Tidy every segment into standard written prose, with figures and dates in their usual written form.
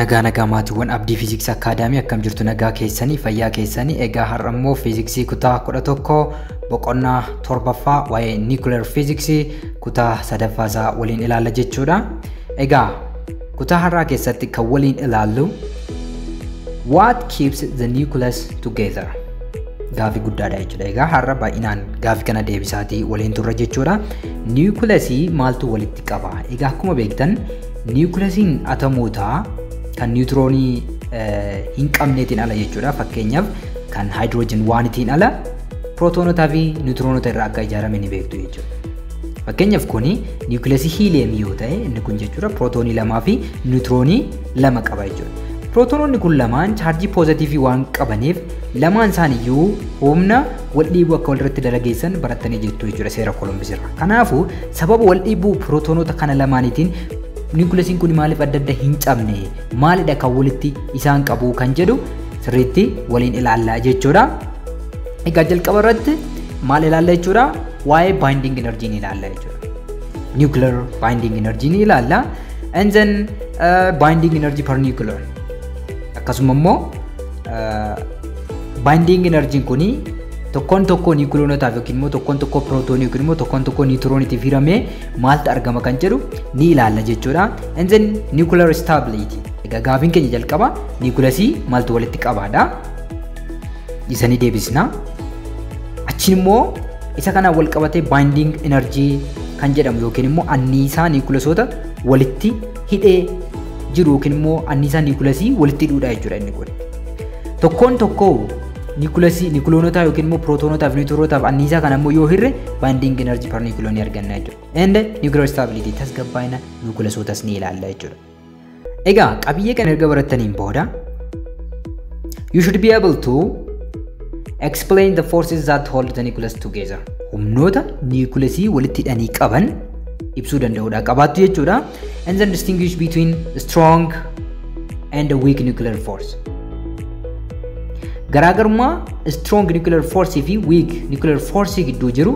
Nagaa nagaa maatiiwwan Abdii Fiiziksii Akaadaamii, akkam jirtu? Nagaa keessanii, fayyaa keessanii? Egaa har'a immoo fiiziksii kutaa 11 boqonnaa torbaffaa, waa'ee nuclear fiiziksii kutaa sadaffaa isaa waliin ilaalla jechuudha. Egaa kutaa har'aa keessatti kan waliin ilaallu "What keeps the nucleus together?" Gaafii guddaadha jechuudha. Egaa har'a baay'inaan gaafii kana deebisaatii waliin turre jechuudha. Niwukilasii maaltu walitti qaba? Egaa akkuma beektan niwukilaasiin atomootaa kan niwutiroonii hin qabneetiin ala jechuudha. Fakkeenyaaf kan haayidroojiin waanitiin ala pirootonotaa fi niwutiroonota irraa akka ijaarame ni beektu jechuudha. Fakkeenyaaf kuni niwukilasii hiiliyeemii yoo ta'e, inni kun jechuudha pirootoonii lamaa fi niwutiroonii lama qaba jechuudha. Pirootonoonni kun lamaan chaarjii poozitiivii waan qabaniif lamaan isaaniiyyuu humna wal dhiibuu akka walirratti dalageessan barattanii jirtu jechuudha seera Kolombis irraa. Kanaafuu sababa wal dhiibuu pirootonoota kana lamaaniitiin niwukilaasiin kun maaliif adda adda hin cabne, maalidha kan walitti isaan qabu kan jedhu sirriitti waliin ilaallaa jechuudha. Egaa jalqaba irratti maal ilaalla jechuudha? Waa'ee binding energy ni ilaalla jechuudha. Nuclear binding energy ni ilaalla. And then binding energy per nucleon. Akkasuma immoo binding energy kuni tokkoon tokkoo niwukilonotaaf yookiin immoo tokkoon tokkoo pirootoonii yookiin immoo tokkoon tokkoo niwutirooniitiif hiramee maaltu argama kan jedhu ni ilaalla jechuudha. And then nuclear stability. Egaa gaafiin keenya jalqaba niwukilasii maaltu walitti qabaadha? Isa ni deebisna. Achiin immoo isa kanaan wal qabatee binding energy kan jedhamu yookiin immoo anniisaa niwukilasoota walitti hidhee jiru yookiin immoo anniisaa niwukilasii walitti hidhuudha jechuudha inni kun. Tokkoon tokkoo niwukilasii niwukilonotaa yookiin immoo pirootonotaaf fi niwutiroonotaaf anniisaa kana immoo yoo hirre binding energy per nucleon arganna jechuudha. And nuclear stability, tasgabbaa'ina niwukilasootas ni ilaalla jechuudha. Egaa qabiyyee kana erga barattaniin booda you should be able to explain the forces that hold the nucleus together. Humnoota niwukilasii walitti hidhanii qaban ibsuu danda'uudha qabaattu jechuudha. And then distinguish between strong and weak nuclear force. Garaagarummaa strong nuclear force fi weak nuclear force gidduu jiru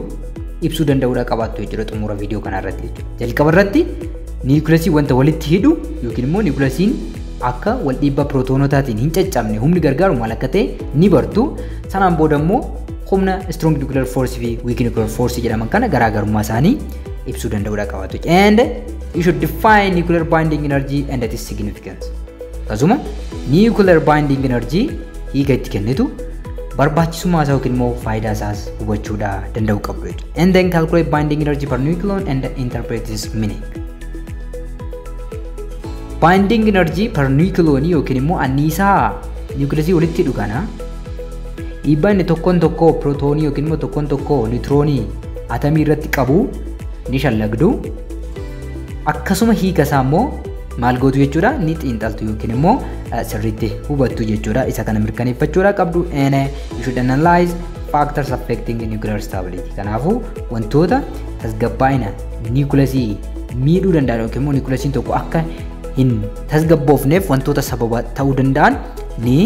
ibsuu danda'uudha qabaattu jechuudha xumura viidiyoo kanaa irratti jechuudha. Jalqaba irratti niwukilasii wanta walitti hidhu yookiin immoo niwukilaasiin akka wal dhiibbaa pirootoonotaatiin hin caccabne humni gargaaru maal akka ta'e ni bartu. Sanaan booda immoo humna strong nuclear force fi weak nuclear force jedhaman kana garaagarummaa isaanii ibsuu danda'uudha qabaatu. And you should define nuclear binding energy and its significance. Akkasuma nuclear binding energy hiika itti kennitu, barbaachisummaa isaa yookiin immoo faayidaa isaas hubachuudha danda'u qabdu jechuudha. And then calculate binding energy per nucleon and interpret its meaning. Binding energy per nucleon yookiin immoo anniisaa niwukilasii walitti hidhu kana, dhiibbaa inni tokkoon tokkoo pirootoonii yookiin immoo tokkoon tokkoo niwutiroonii atamii irratti qabu ni shallagdu. Akkasuma hiika isaa immoo maal gootu jechuudha? Ni xiinxaltu yookiin immoo sirriitti hubattu jechuudha. Isa kana mirkaneeffachuudha qabdu. And you should analyze factors affecting nuclear stability. Kanaafuu wantoota tasgabbaa'ina niwukilasii miidhuu danda'an yookiin immoo niwukilaasiin tokko akka hin tasgabboofneef wantoota sababa ta'uu danda'an ni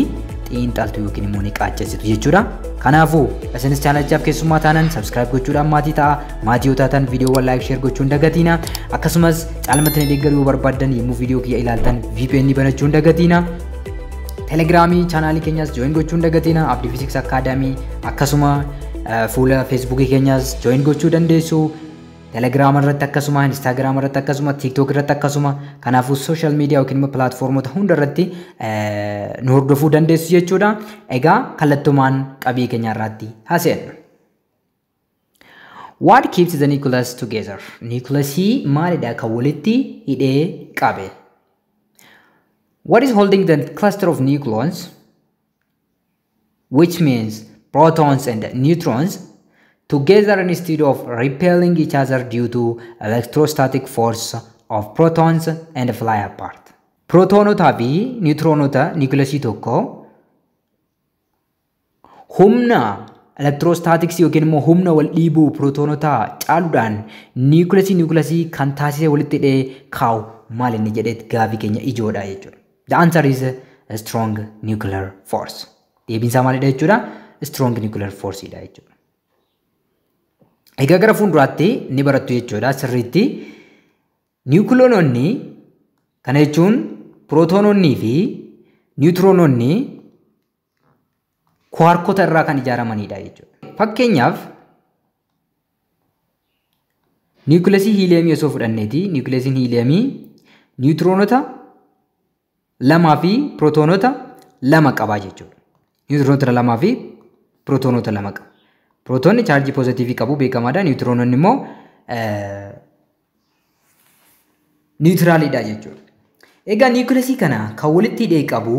xiinxaltu yookiin immoo ni qaaccessitu jechuudha. Kanaafuu isinis chaanalichaaf keessummaa taanan subscribe gochuudhaan maatii ta'a. Maatii yoo taatan viidiyoowwan like, share gochuun dagatiina. Akkasumas caalmatti na deeggaruu yoo barbaaddan yommuu viidiyoo kiyya ilaaltan VPN banachuu hin dagatiina. Telegiraamii chaanaalii keenyas join gochuu hin dagatiina. Abdii Fiiziks Akaadaamii akkasuma fuula Feesbuukii keenyas join gochuu dandeessu. Telegiraama irratti akkasuma, Instaagiraama irratti akkasuma, TikTok irratti akkasuma. Kanaafuu social media yookiin immoo pilaatfoormota hunda irratti nu hordofuu dandeessu jechuudha. Egaa kallattumaan qabiyyee keenya irraatti haasa'ennu. What keeps the nucleus together? Nucleusii maalidha kan walitti hidhee qabe? What is holding the cluster of nucleons, which means protons and neutrons, together instead of repelling each other due to electrostatic force of protons and fly apart? Protoonotaa fi niwutiroonota niwukilasii tokko humna elektiroostaatiksii yookiin immoo humna wal dhiibuu pirootonotaa caaluudhaan niwukilasii kan taasisee walitti hidhee kaa'u maal inni jedhee gaafii keenya ijoodha jechuudha. The answer is a strong nuclear force. Deebiin isaa maalidha jechuudha? Strong nuclear force dha jechuudha. Egaa gara fuulduraatti ni barattu jechuudha sirriitti. Niwukiloononni kana jechuun pirootoononni fi niwutiroononni kuwaarkota irraa kan ijaaramanidha jechuudha. Fakkeenyaaf niwukileesii hiiliyeemii osoo fudhanneeti, niwukileesiin hiiliyeemii niwutiroonota 2 fi pirootoonota 2 qaba jechuudha. Niwutiroonota 2 fi pirootoonota 2 qaba. Pirootoonni chaarjii poozitiivii qabu beekamaadha. Niwutiroononni immoo niwutiraalidha jechuudha. Egaa niwukileesii kana kan walitti hidhee qabu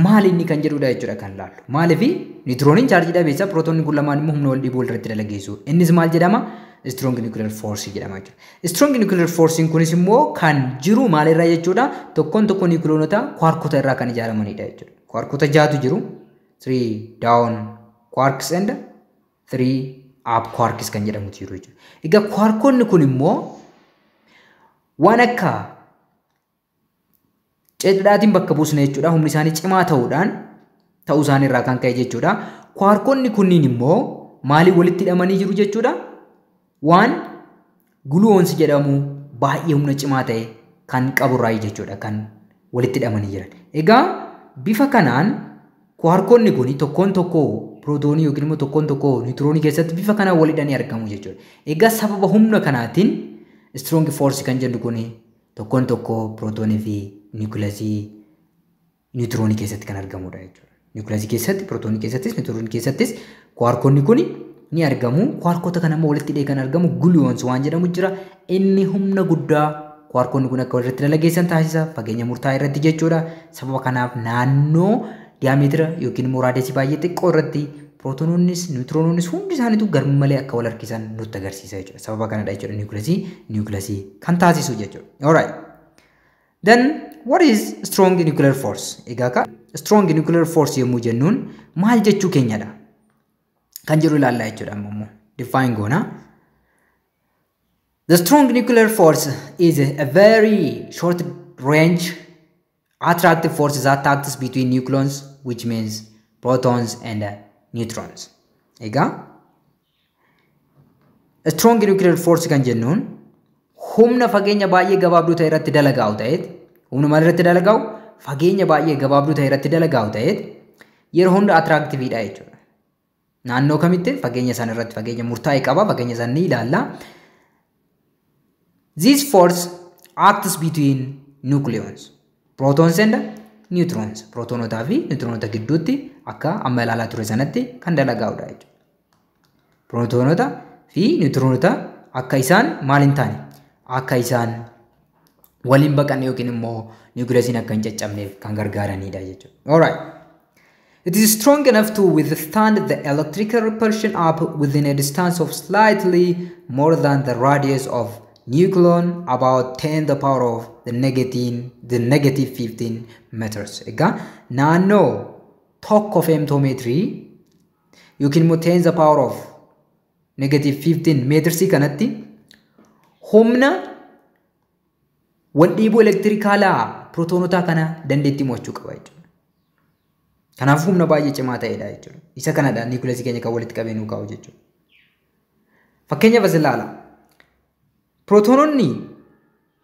maal inni kan jedhudha jechuudha kan laallu. Maaliif niwutirooniin chaarjii dhabeessa, pirootoonni kun lamaan immoo humna wal dhiibuu walirratti dalageessu. Innis maal jedhama? Strong nuclear force jedhama jechuudha. Strong nuclear force kunis immoo kan jiru maalirraa jechuudha? Tokkoon tokko niwukiloonota kuwaarkota irraa kan ijaaramanidha jechuudha. Kuwaarkota 6tu jiru. 3 down quarks and 3 up quarks kan jedhamutu jiru jechuudha. Egaa kuwaarkonni kun immoo waan akka cidhaatiin bakka buusne jechuudha. Humni isaanii cimaa ta'uudhaan ta'uu isaanii irraa kan ka'e jechuudha. Kuwaarkonni kunniin immoo maaliin walitti hidhamanii jiru jechuudha? Waan guluoonsi jedhamu baay'ee humna cimaa ta'e kan qaburraa jechuudha kan walitti hidhamanii jiran. Egaa bifa kanaan kuwaarkonni kun tokkoon tokko pirootoonii yookiin immoo tokkoon tokko niwutiroonii keessatti bifa kanaan wal hidhanii argamu jechuudha. Egaa sababa humna kanaatiin strong force kan jennu kun tokkoon tokko pirootoonii fi niwukileesii niwutiroonii keessatti kan argamudha jechuudha. Niwukileesii keessatti, pirootoonii keessattis, niwutiroonii keessattis kuwaarkonni kun ni argamu. Kuwaarkota kana immoo walitti hidhee kan argamu guluoons waan jedhamu jira. Inni humna guddaa kuwaarkonni kun akka walirratti dalageessan taasisa fageenya murtaa'e irratti jechuudha. Sababa kanaaf naannoo diiyaameetira yookiin immoo raadiyeesii baay'ee xiqqoo irratti pirootoononnis niwutiroononnis hundi isaaniitu garmalee akka wal harkisan nutti agarsiisa jechuudha. Sababa kanadha jechuudha niwukileesii kan taasisu jechuudha. Alright. Then what is strong nuclear force? Egaa ka strong nuclear force yommuu jennuun maal jechuu keenyadha? Kan jiru ilaallaa jechuudha amma immoo define goona. The strong nuclear force is a very short range attractive force that acts between nucleons, which means protons and neutrons. Egaa strong nuclear force kan jennuun humna fageenya baay'ee gabaabduu ta'e irratti dalagaa'u ta'eet, humna maal irratti dalagaa'u? Fageenya baay'ee gabaabduu ta'e irratti dalagaa'u ta'eet yeroo hunda attraactiviidha jechuudha. Naannoo kamitti fageenya san irratti fageenya murtaa'e qaba, fageenya san ni ilaalla. This force acts between nucleons, protons and neutrons. Protoonotaa fi niwutiroonota gidduutti akka amma ilaalaa ture sanatti kan dalagaa'udha jechuudha. Prootoonota fi niwutiroonota akka isaan maal hin taane, akka isaan waliin baqanne yookiin immoo niwukileesiin akka hin caccabneef kan gargaaranidha jechuudha. Alright. It is strong enough to withstand the electrical repulsion up within a distance of slightly more than the radius of nucleon, about 10 the power of the negative 15 meters. Egaa naannoo 1 femtomeetirii yookiin immoo 10 the power of negative 15 meetirsii kanatti humna wal dhiibuu elektirikaalaa pirootonotaa kana dandeettii mo'achuu qaba jechuudha. Kanaafuu humna baay'ee cimaa ta'edha jechuudha. Isa kanadha niwukileesii keenya kan walitti qabee nuu kaa'u jechuudha. Fakkeenyaaf as ilaala. Pirootoononni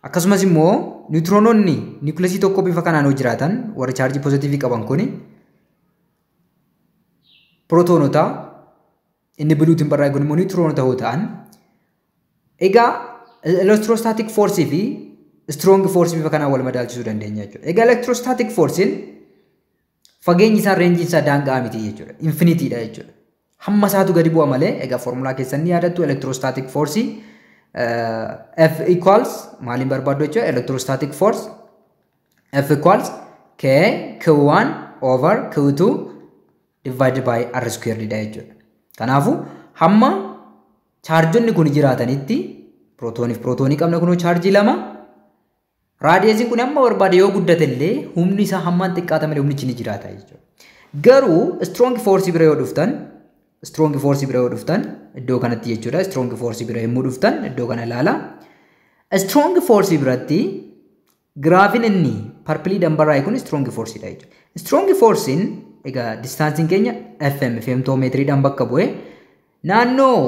akkasumas immoo niwutiroononni niwukileesii tokko bifa kanaan yoo jiraatan warri chaarjii poozitiivii qaban kuni pirootoonota, inni biluutiin barraa'e kun immoo niwutiroonota yoo ta'an, egaa elektirostaatik foorsii fi strong force bifa kanaan wal madaalchisuu dandeenya jechuudha. Egaa elektirostaatik foorsiin fageenyi isaa reenjiin isaa daangaa miti jechuudha. Infinitiidha jechuudha. Hamma isaatu gadi bu'a malee egaa foormulaa keessan ni yaadattu elektirostaatik foorsii F equals maaliin barbaaddu jechuudha? Electrostatic force F equals K Q1 over Q2 divided by R squared dha jechuudha. Kanaafuu hamma chaarjonni kun jiraatanitti pirootooniif pirootoonii qabna kunoo chaarjii 2 raadiyeesiin kun hamma barbaade yoo guddate illee humni isaa hammaan xiqqaata malee humnichi ni jiraata jechuudha. Garuu strong force bira yoo dhuftan, strong force bira yoo dhuftan iddoo kanatti jechuudha. Strong force bira yommuu dhuftan iddoo kana ilaala. Strong force biratti giraafiin inni parpiliidhaan barraa'e kun strong force dha jechuudha. Strong forcein egaa distaansiin keenya FM femtoomeetiriidhaan bakka bu'e naannoo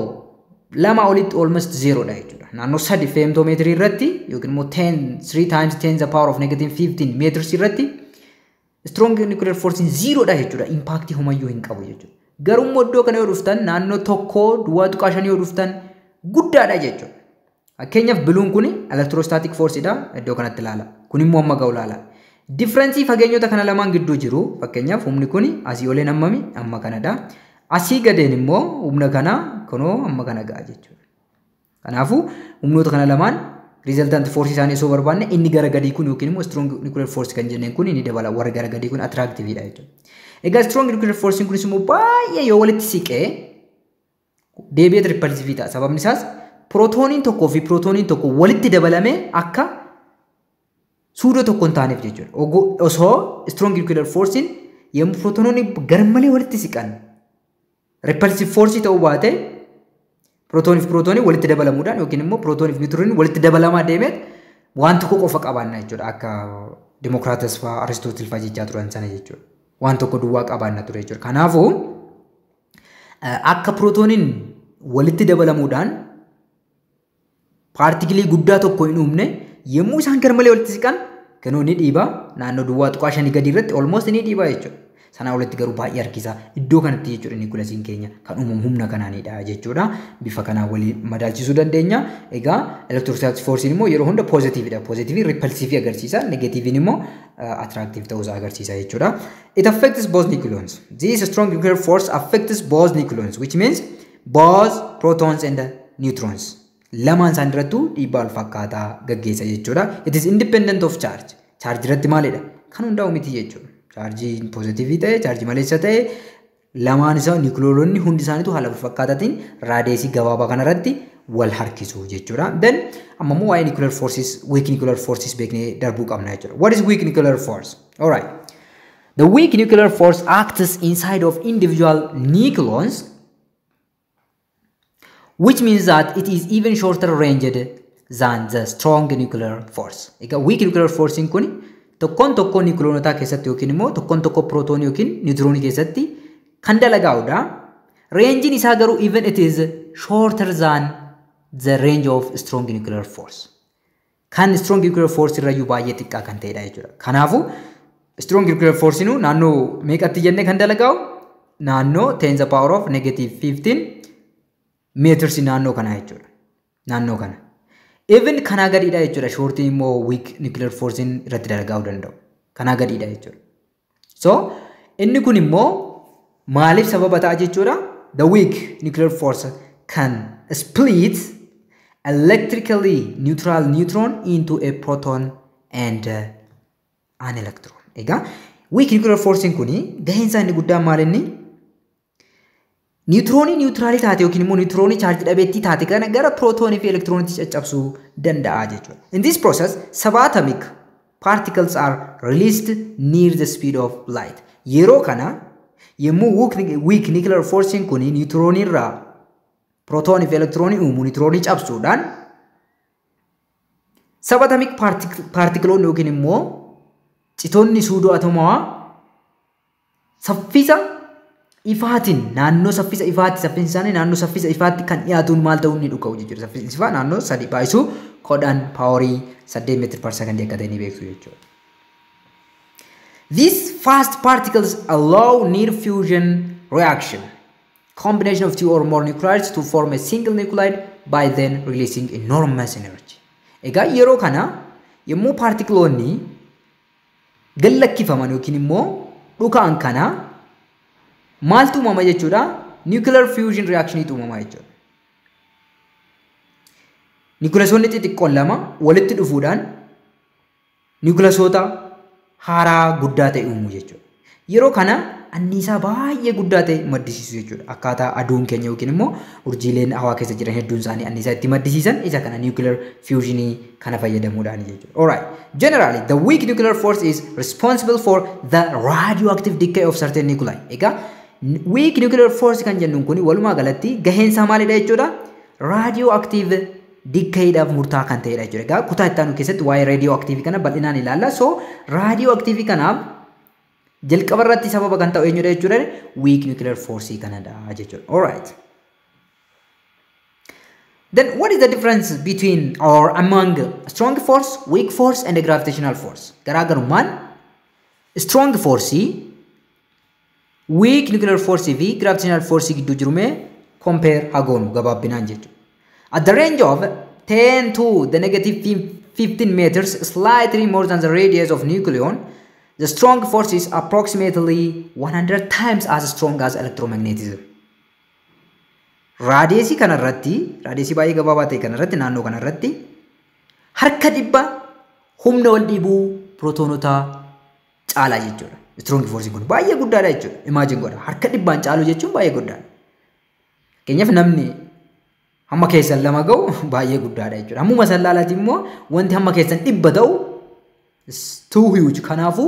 2 olitti almost 0 dha jechuudha. jechuudha. Naannoo 3 feemtoomeetirii irratti yookiin immoo 10 3 times 10 the power of negative 15 meters irratti strong nuclear force zerodha jechuudha. Impact homayyuu hin qabu jechuudha. Garuu immoo iddoo kana yoo dhuftan naannoo 1.5 yoo dhuftan guddaadha jechuudha. Fakkeenyaaf blueun kun electrostatic force dha, iddoo kanatti ilaala. Kun immoo amma ga'u ilaala. Difference fageenyota kana lamaan gidduu jiru, fakkeenyaaf humni kun asii oleen hammami? Amma kanadha. Asii gadeen immoo humna kana kunoo amma kana ga'a jechuudha. Kanaafuu humnoota kana lamaan resultant force isaanii osoo barbaanne, inni gara gadii kun yookiin immoo strong nuclear force kan jenneen kun inni dabala, warra gara gadii kun attractive dha jechuudha. Egaa strong nuclear force kunis immoo baay'ee yoo walitti siqee deebi'ee repulsive ta'a. Sababni isaas pirootooniin tokkoo fi pirootooniin tokko walitti dabalamee akka suudoo tokko hin taaneef jechuudha. Osoo strong nuclear forcein yommuu pirootonoonni garmalee walitti siqan repulsive force ta'uu baate, pirootoonii fi pirootoonii walitti dabalamuudhaan yookiin immoo pirootoonii fi niwutirooniin walitti dabalamaa deemeet waan tokko qofa qabaanna jechuudha. Akka Dimokiraatas fa'aa, Aristootil fa'aa jechaa turan sana jechuudha. Waan tokko duwwaa qabaanna ture jechuudha. Kanaafuu akka pirootooniin walitti dabalamuudhaan paartikilii guddaa tokko hin uumne, yommuu isaan garmalee walitti siqan kanoo ni dhiiba, naannoo 0.5 gadi irratti almost ni dhiiba jechuudha. Sanaa olitti garuu baay'ee harkisa. Iddoo kanatti jechuudha nikulasiin keenya kan uumamu humna kanaanidha jechuudha. Bifa kanaan walii madaalchisuu dandeenya. Egaa electrostatic forcein immoo yeroo hunda positivedha. Positive repulsive agarsiisa. Negativein immoo attractive ta'uusaa agarsiisa jechuudha. It affects both nucleons. This strong nuclear force affects both nucleons, which means both protons and neutrons. Lamaan isaan irrattuu dhiibbaa wal fakkaataa gaggeessa jechuudha. It is independent of charge. Charge irratti maalidha? Kan hundaa'u miti jechuudha. Chaarjii positive ta'e, chaarjii maleessa ta'e, lamaan isaa niwukiloolonni hundi isaaniitu haala wal fakkaataatiin radiusii gabaabaa kanarratti wal harkisu jechuudha. Then amma immoo waa'ee nuclear forces, weak nuclear forces beeknee darbuu qabna jechuudha. What is weak nuclear force? Alright. The weak nuclear force acts inside of individual nucleons, which means that it is even shorter ranged than the strong nuclear force. Egaa weak nuclear force kun tokkoon tokkoon niwukilonotaa keessatti yookiin immoo tokkoon tokko pirootoonii yookiin niwutiroonii keessatti kan dalagaa'udha. Rangeiin isaa garuu even it is shorter than the range of strong nuclear force. Kan strong nuclear force irrayyuu baay'ee xiqqaa kan ta'edha jechuudha. Kanaafuu strong nuclear force nu naannoo meeqatti jennee kan dalagaa'u? Naannoo 10 the power of negative 15 meters, naannoo kana jechuudha. Naannoo kana. Even kanaa gadiidha jechuudha. Shortiin immoo weak nuclear force irratti dalagaa'uu danda'u. Kanaa gadiidha jechuudha. So inni kun immoo maaliif sababa ta'a jechuudha? The weak nuclear force can split electrically neutral neutron into a proton and an electron. Egaa weak nuclear force kun gaheen isaa inni guddaan maal inni? Niwutiroonii neutralii taate yookiin immoo niwutiroonii chaarjii dhabeettii taate kana gara pirootoonii fi elektirooniitti caccabsuu danda'a jechuudha. In this process, subatomic particles are released near the speed of light. Yeroo kana yommuu weak nuclear force kun niwutiroonii irraa pirootoonii fi elektiroonii uumu, niwutiroonii cabsuudhaan subatomic paartikiloonni yookiin immoo citoonni suudoo atomaa saffisa ifaatiin, naannoo saffisa ifaatti, saffisni isaanii naannoo saffisa ifaatti kan dhiyaatuun maal ta'uu ni dhuka'u jechuudha. Saffisni ifaa naannoo 3 × 10 powerii 8 meter per second akka ta'e ni beektu jechuudha. These fast particles allow near fusion reaction, combination of two or more nuclides to form a single nuclide, by then releasing enormous energy. Egaa yeroo kana yommuu paartikiloonni gallakkifaman yookiin immoo dhuka'an kana maaltu uumama jechuudha? Nuclear fusion reactioniitu uumama jechuudha. Niwukilasoonni xixiqqoon lama walitti dhufuudhaan niwukilasoota haaraa guddaa ta'e uumu jechuudha. Yeroo kana anniisaa baay'ee guddaa ta'e maddisiisu jechuudha. Akkaataa aduun keenya yookiin immoo urjiileen hawaa keessa jiran hedduun isaanii anniisaa itti maddisiisan isa kana nuclear fusionii kana fayyadamuudhaan jechuudha. Alright. Generally, the weak nuclear force is responsible for the radioactive decay of certain nuclei. Egaa weak nuclear force kan jennuun kun walumaa galatti gaheen isaa maalidha jechuudha? Radioactive decayidhaaf murtaa'aa kan ta'edha jechuudha. Egaa kutaa itti aanu keessatti waa'ee radioactive kana bal'inaan ilaalla. So radioactive kanaaf jalqaba irratti sababa kan ta'u eenyudha jechuudha? Weak nuclear force kanadha jechuudha. Alright. Then what is the difference between or among strong force, weak force and gravitational force? Garaagarummaan strong force, weak nuclear force fi gravitational force gidduu jiru mee compare haa goonu gabaabbinaan jechuudha. At the range of 10 to the negative 15 meters, slightly more than the radius of nucleon, the strong force is approximately 100 times as strong as electromagnetism. Raadiyeesii kanarratti, raadiyeesii baay'ee gabaabaa ta'e kanarratti, naannoo kanarratti harka 100 humna wal dhiibuu pirootonotaa caalaa jechuudha. Strong force kun baay'ee guddaadha jechuudha. Imagine godha. Harka 100n caalu jechuun baay'ee guddaadha. Fakkeenyaaf namni hamma keessan 2 ga'u baay'ee guddaadha jechuudha. Hammuma san laalaati immoo wanti hamma keessan 100 ta'u is too huge. Kanaafuu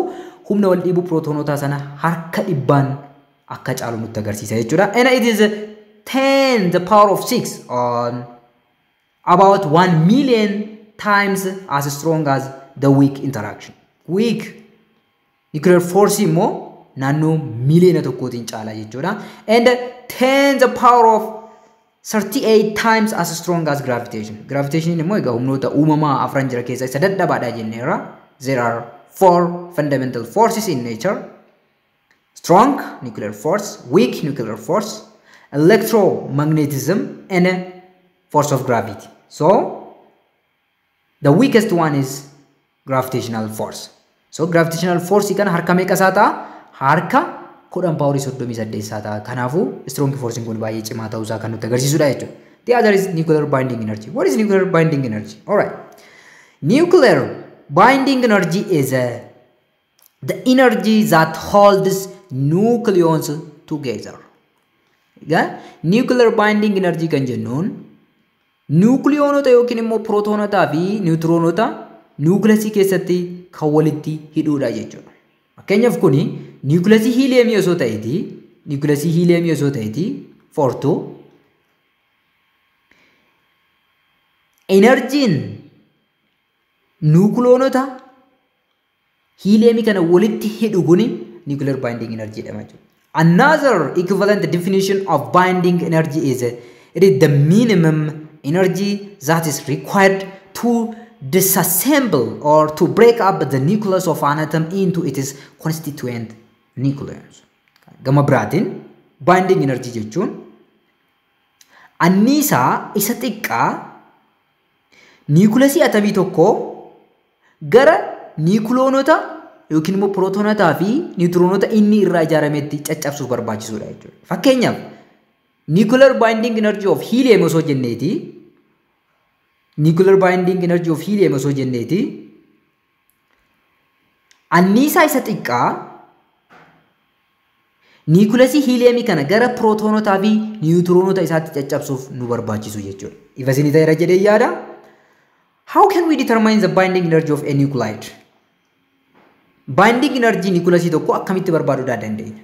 humna wal dhiibuu pirootonotaa sana harka 100n akka caalu nutti agarsiisa jechuudha. And it is 10 the power of 6 on about 1 million times as strong as the weak interaction. Weak nuclear force immoo naannoo miliyoona tokkootiin caala jechuudha. And 10 the power of 38 times as strong as gravitation. Gravitation immoo egaa humnoota uumamaa afran jira keessaa isa dadhabaadha jenneerra. There are 4 fundamental forces in nature. Strong nuclear force, weak nuclear force, electromagnetism and force of gravity. So the weakest one is gravitational force. So gravitational force kana harka meeqa isaa ta'a? Harka 10 power 38 isaa ta'a. Kanaafuu strong force kun baay'ee cimaa ta'uu isaa kan nutti agarsiisudha jechuudha. The other is nuclear binding energy. What is nuclear binding energy? All right. Nuclear binding energy is the energy that holds nucleons together. Egaa nuclear binding energy kan jennuun nuukiliyoonota yookiin immoo pirootonotaa fi niwutiroonota nuukilasii keessatti kan walitti hidhuudha jechuudha. Fakkeenyaaf kuni nuukilasii hiiliyeemii osoo ta'eeti, nuukilasii hiiliyeemii osoo ta'eeti 4 2 enerjiin nuukiloonota hiiliyeemii kana walitti hidhu kuni nuclear binding energy jedhama jechuudha. Another equivalent definition of binding energy is it is the minimum energy that is required to disassemble or to break up the nucleus of an atom into its constituent nucleons. Gama biraatiin binding energy jechuun anniisaa isa xiqqaa niikulasii atamii tokkoo gara niikuloonota yookiin immoo pirootonotaa fi niwutiroonota inni irraa ijaarametti caccabsuuf barbaachisuudha jechuudha. Fakkeenyaaf nuclear binding energy of helium osoo jenneeti, nuclear binding energy of helium osoo jenneeti anniisaa isa xiqqaa niikulasii hiiliyeemii kana gara pirootonotaa fi niwutiroonota isaatti caccabsuuf nu barbaachisu jechuudha. Ifa isinii ta'eera jedhee yaada. How can we determine the binding energy of a nuclide? Binding energy nucleusii tokko akkamitti barbaaduu dandeenya?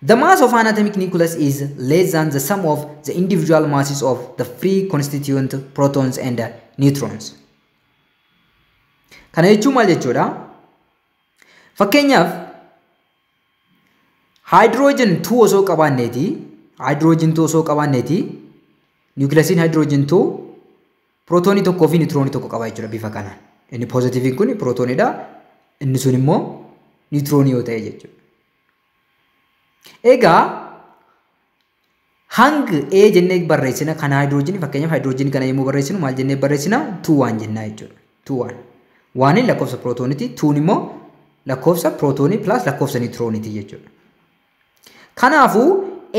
The mass of an atomic nucleus is less than the sum of the individual masses of the free constituent protons and neutrons. Kana jechuun maal jechuudha? Fakkeenyaaf hydrogen 2 osoo qabaanneeti, hydrogen 2 osoo qabaanneeti, nucleusiin hydrogen 2 pirootoonii tokkoo fi niwutiroonii tokko qaba jechuudha bifa kanaan. Inni poozitiiviin kun pirootooniidha, inni sun immoo niwutiroonii yoo ta'e jechuudha. Egaa hangi A jennee barreessina kan haayidroojinii, fakkeenyaaf haayidroojinii kana yommuu barreessinu maal jennee barreessina? 2 1 jennaa jechuudha. 2 1. Waaniin lakkoofsa pirootooniiti, 2 immoo lakkoofsa pirootoonii plus lakkoofsa niwutirooniiti jechuudha. Kanaafuu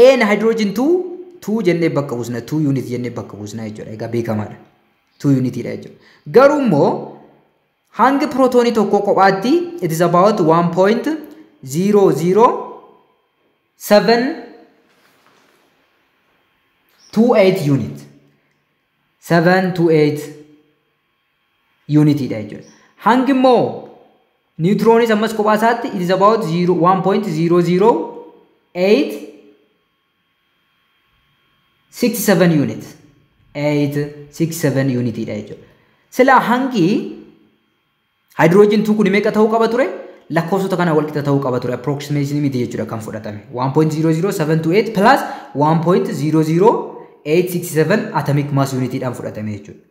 A'n haayidroojin 2 2 jennee bakka buusna, 2 unit jennee bakka buusna jechuudha. Egaa beekamaadha. 2 unitiidha jechuudha. Garuu immoo hangi pirootoonii tokko kophaatti it is about 1.00728 unit. 728 unitiidha jechuudha. Hangi immoo niwutiroonis ammas kophaa isaatti it is about 1.00867 unit. 867 unitiidha jechuudha. Silaa hangi haayidroojin 2 kun meeqa ta'uu qaba ture? Lakkoofsota kana wal qixa ta'uu qaba ture. Approximation miti jechuudha kan fudhatame. 1.00728 plus 867 atomic mass unit dhaan fudhatame jechuudha.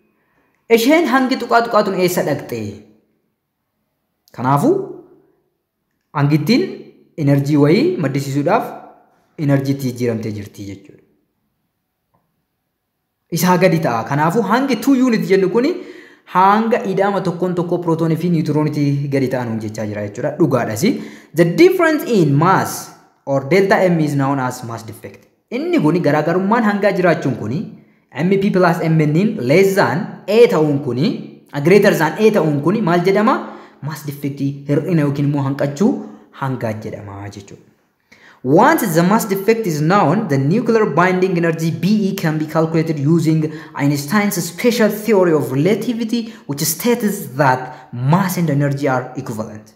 Isheen hangi tuqaa tuqaatuun eessa dhaqxe? Kanaafuu hangittiin enerjii wayii maddisiisuudhaaf enerjiitti jijjiiramtee jirti jechuudha. Isaa gadi ta'a. Kanaafuu hangi 2 unit jennu kuni hanga ida'ama tokkoon tokkoo pirootoonii fi niwutiroonitii gadi ta'an jechaa jira jechuudha. Dhugaadhas. The difference in mass or delta M is known as mass defect. Inni kuni garaagarummaan hangaa jiraachuun kuni MP plus MN less than A ta'uun kuni greater than A ta'uun kuni maal jedhama? Mass defect hir'ina yookiin immoo hanqachuu hangaa jedhama jechuudha. Once the mass defect is known, the nuclear binding energy BE can be calculated using Einstein's special theory of relativity, which states that mass and energy are equivalent.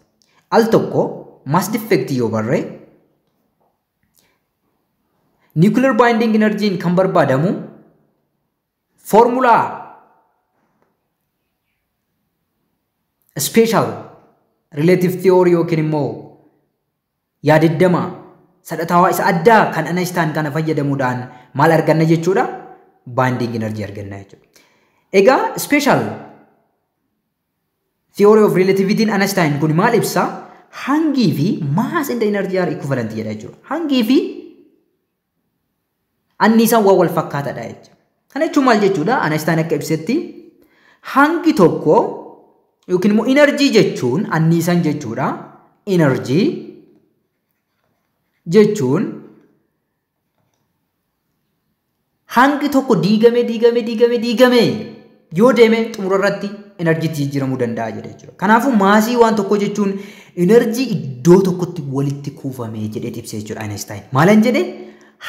Al tokko mass defect yoo barre nuclear binding energy kan barbaadamu formula special relative theory yookiin immoo yaadiddama sadhataawaa isa addaa kan Einstein kana fayyadamuudhaan maal arganna jechuudha? Binding energy arganna jechuudha. Egaa special theory of relativity Einstein kun maal ibsa? Hangii fi mass and energy are equivalent jedha jechuudha. Hangii fi anniisaan waan wal fakkaataadha jechuudha. Kana jechuun maal jechuudha? Einstein akka ibsetti hangi tokko yookiin immoo energy jechuun anniisaan jechuudha. Energy jechuun hangi tokko diigamee diigamee diigamee diigamee yoo deeme xumura irratti enerjiitti jijjiiramuu danda'a jedha jechuudha. Kanaafuu maasii waan tokko jechuun enerjii iddoo tokkotti walitti kuufamee jedhee ibsa jechuudha Einstein. Maalan jedhee?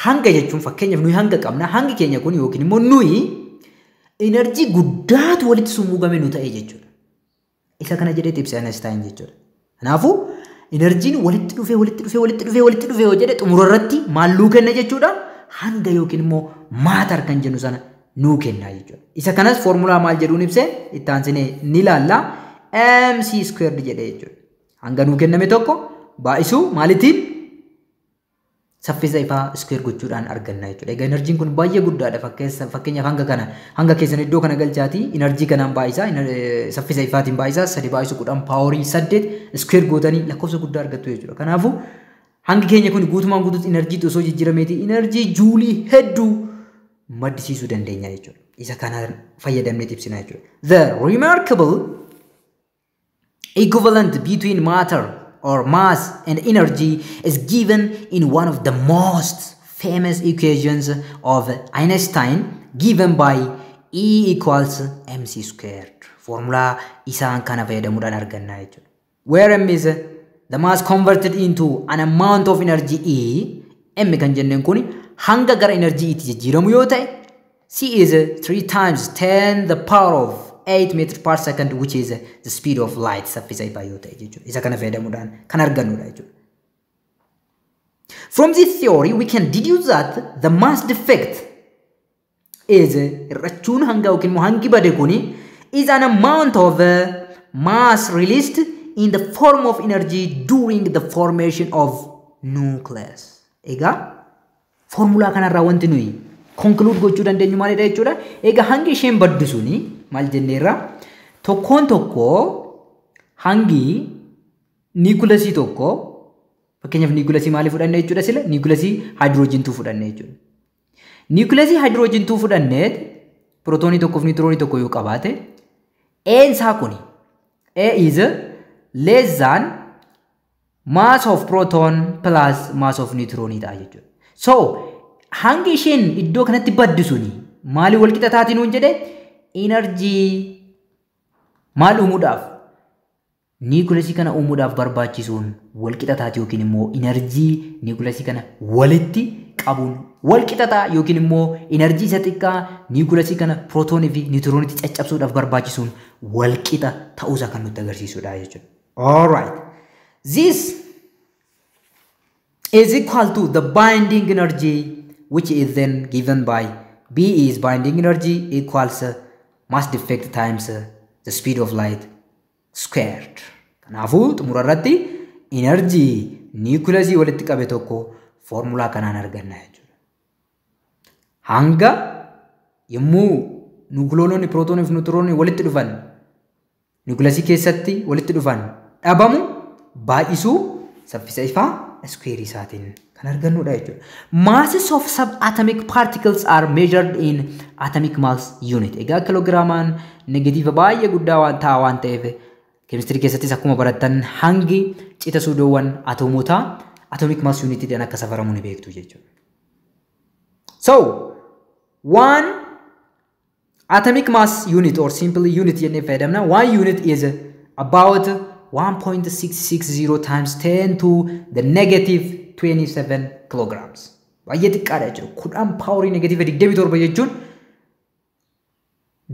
Hanga jechuun fakkeenyaaf nuyi hanga qabna. Hangi keenya kun yookiin immoo nuyi enerjii guddaatu walitti summuugamee nu ta'e jechuudha. Isa kana jedhee ibsa Einstein jechuudha. Kanaafuu enerjiin walitti dhufee walitti dhufee walitti dhufee walitti dhufee yoo jedhe xumura irratti maal nuu kenna jechuudha? Hanga yookiin immoo maatar kan jennu sana nuu kenna jechuudha. Isa kanas foormulaa maal jedhuun ibse itti aansinee ni ilaalla. MC squared jedhee jechuudha. Hanga nuu kenname tokko baay'isuu maalitiin? Saffisa ifaa square gochuudhaan arganna jechuudha. Egaa enerjiin kun baay'ee guddaadha. Fakkeenyaaf hanga kana hanga keessan iddoo kana galchaatii enerjii kanaan baay'isaa saffisa ifaatiin baay'isaa 3 baay'isu 10 paaworii 8 square gootanii lakkoofsa guddaa argattu jechuudha. Kanaafuu hangi keenya kun guutumaan guutuutti enerjiitti osoo jijjiirameeti enerjii juulii hedduu maddisiisuu dandeenya jechuudha. Isa kana fayyadamnee ibsina jechuudha. The remarkable equivalent between matter or mass and energy is given in one of the most famous equations of Einstein, given by E equals mc squared. Formula isaan kana fayyadamuudhaan arganna jechuudha. Where m is the mass converted into an amount of energy E, m kan jenneen kun hanga gara energy itti jijjiiramu yoo ta'e, c is 3 times 10 the power of 8 meter per second, which is the speed of light, saffisa ifaa yoo ta'e jechuudha. Isa kana fayyadamuudhaan kan argannudha jechuudha. From this theory we can deduce that the mass defect is hir'achuun hanga yookiin immoo hangi bade kuni is an amount of mass released in the form of energy during the formation of nucleus. Egaa formulaa kanarraa wanti nuyi conclude gochuu dandeenyu maalidha jechuudha. Egaa hangi isheen baddu suni maal jenneerra? Tokkoon tokko hangi niikulasii tokko fakkeenyaaf niikulasii maalii fudhanne jechuudha sila niikulasii haayidroojiintuu fudhanne jechuudha. Niikulasii haayidroojiintuu fudhanneet pirootoonii tokkoof niwutiroonii tokko yoo qabaate A'n isaa kuni A is less than mass of proton plus mass of neutron ta'a jechuudha. So hangi isheen iddoo kanatti baddu suni maalii wal qixa taati nuun jedhe enerjii maal uumuudhaaf niikulasii kana uumuudhaaf barbaachisuun wal qixa taati yookiin immoo enerjii niikulasii kana walitti qabuun wal qixa ta'a yookiin immoo enerjii isa xiqqaa niikulasii kana pirootoonii fi niwutiroonitti caccabsuudhaaf barbaachisuun wal qixa ta'uusaa kan nutti agarsiisudha jechuudha. All right. This is equal to the binding energy, which is then given by B is binding energy equals mass defect times the speed of light squared. Kanaafuu xumura irratti enerjii niikulasii walitti qabe tokko foormulaa kanaan arganna jechuudha. Hanga Yommuu nuukiloononni pirootoonii fi niwutiroonii walitti dhufan niwukilasii keessatti walitti dhufan dhabamu baay'isuu saffisa ifaa square isaatiin kan argannudha jechuudha. Masses of subatomic particles are measured in atomic mass unit. Egaa kiloogiraamaan negatiiva baay'ee guddaa waan ta'a waan ta'eef keemistirii keessattis akkuma barattan hangi cita suudoowwan atoomotaa atomic mass unitiidhaan akka safaramu ni beektu jechuudha. So, one atomic mass unit or simply unit jennee fayyadamna. One unit is about 1.660 times 10 to the negative 27 kilograms. Baay'ee xiqqaadha jechuudha. 10 paaworii negatiiva 27 jechuun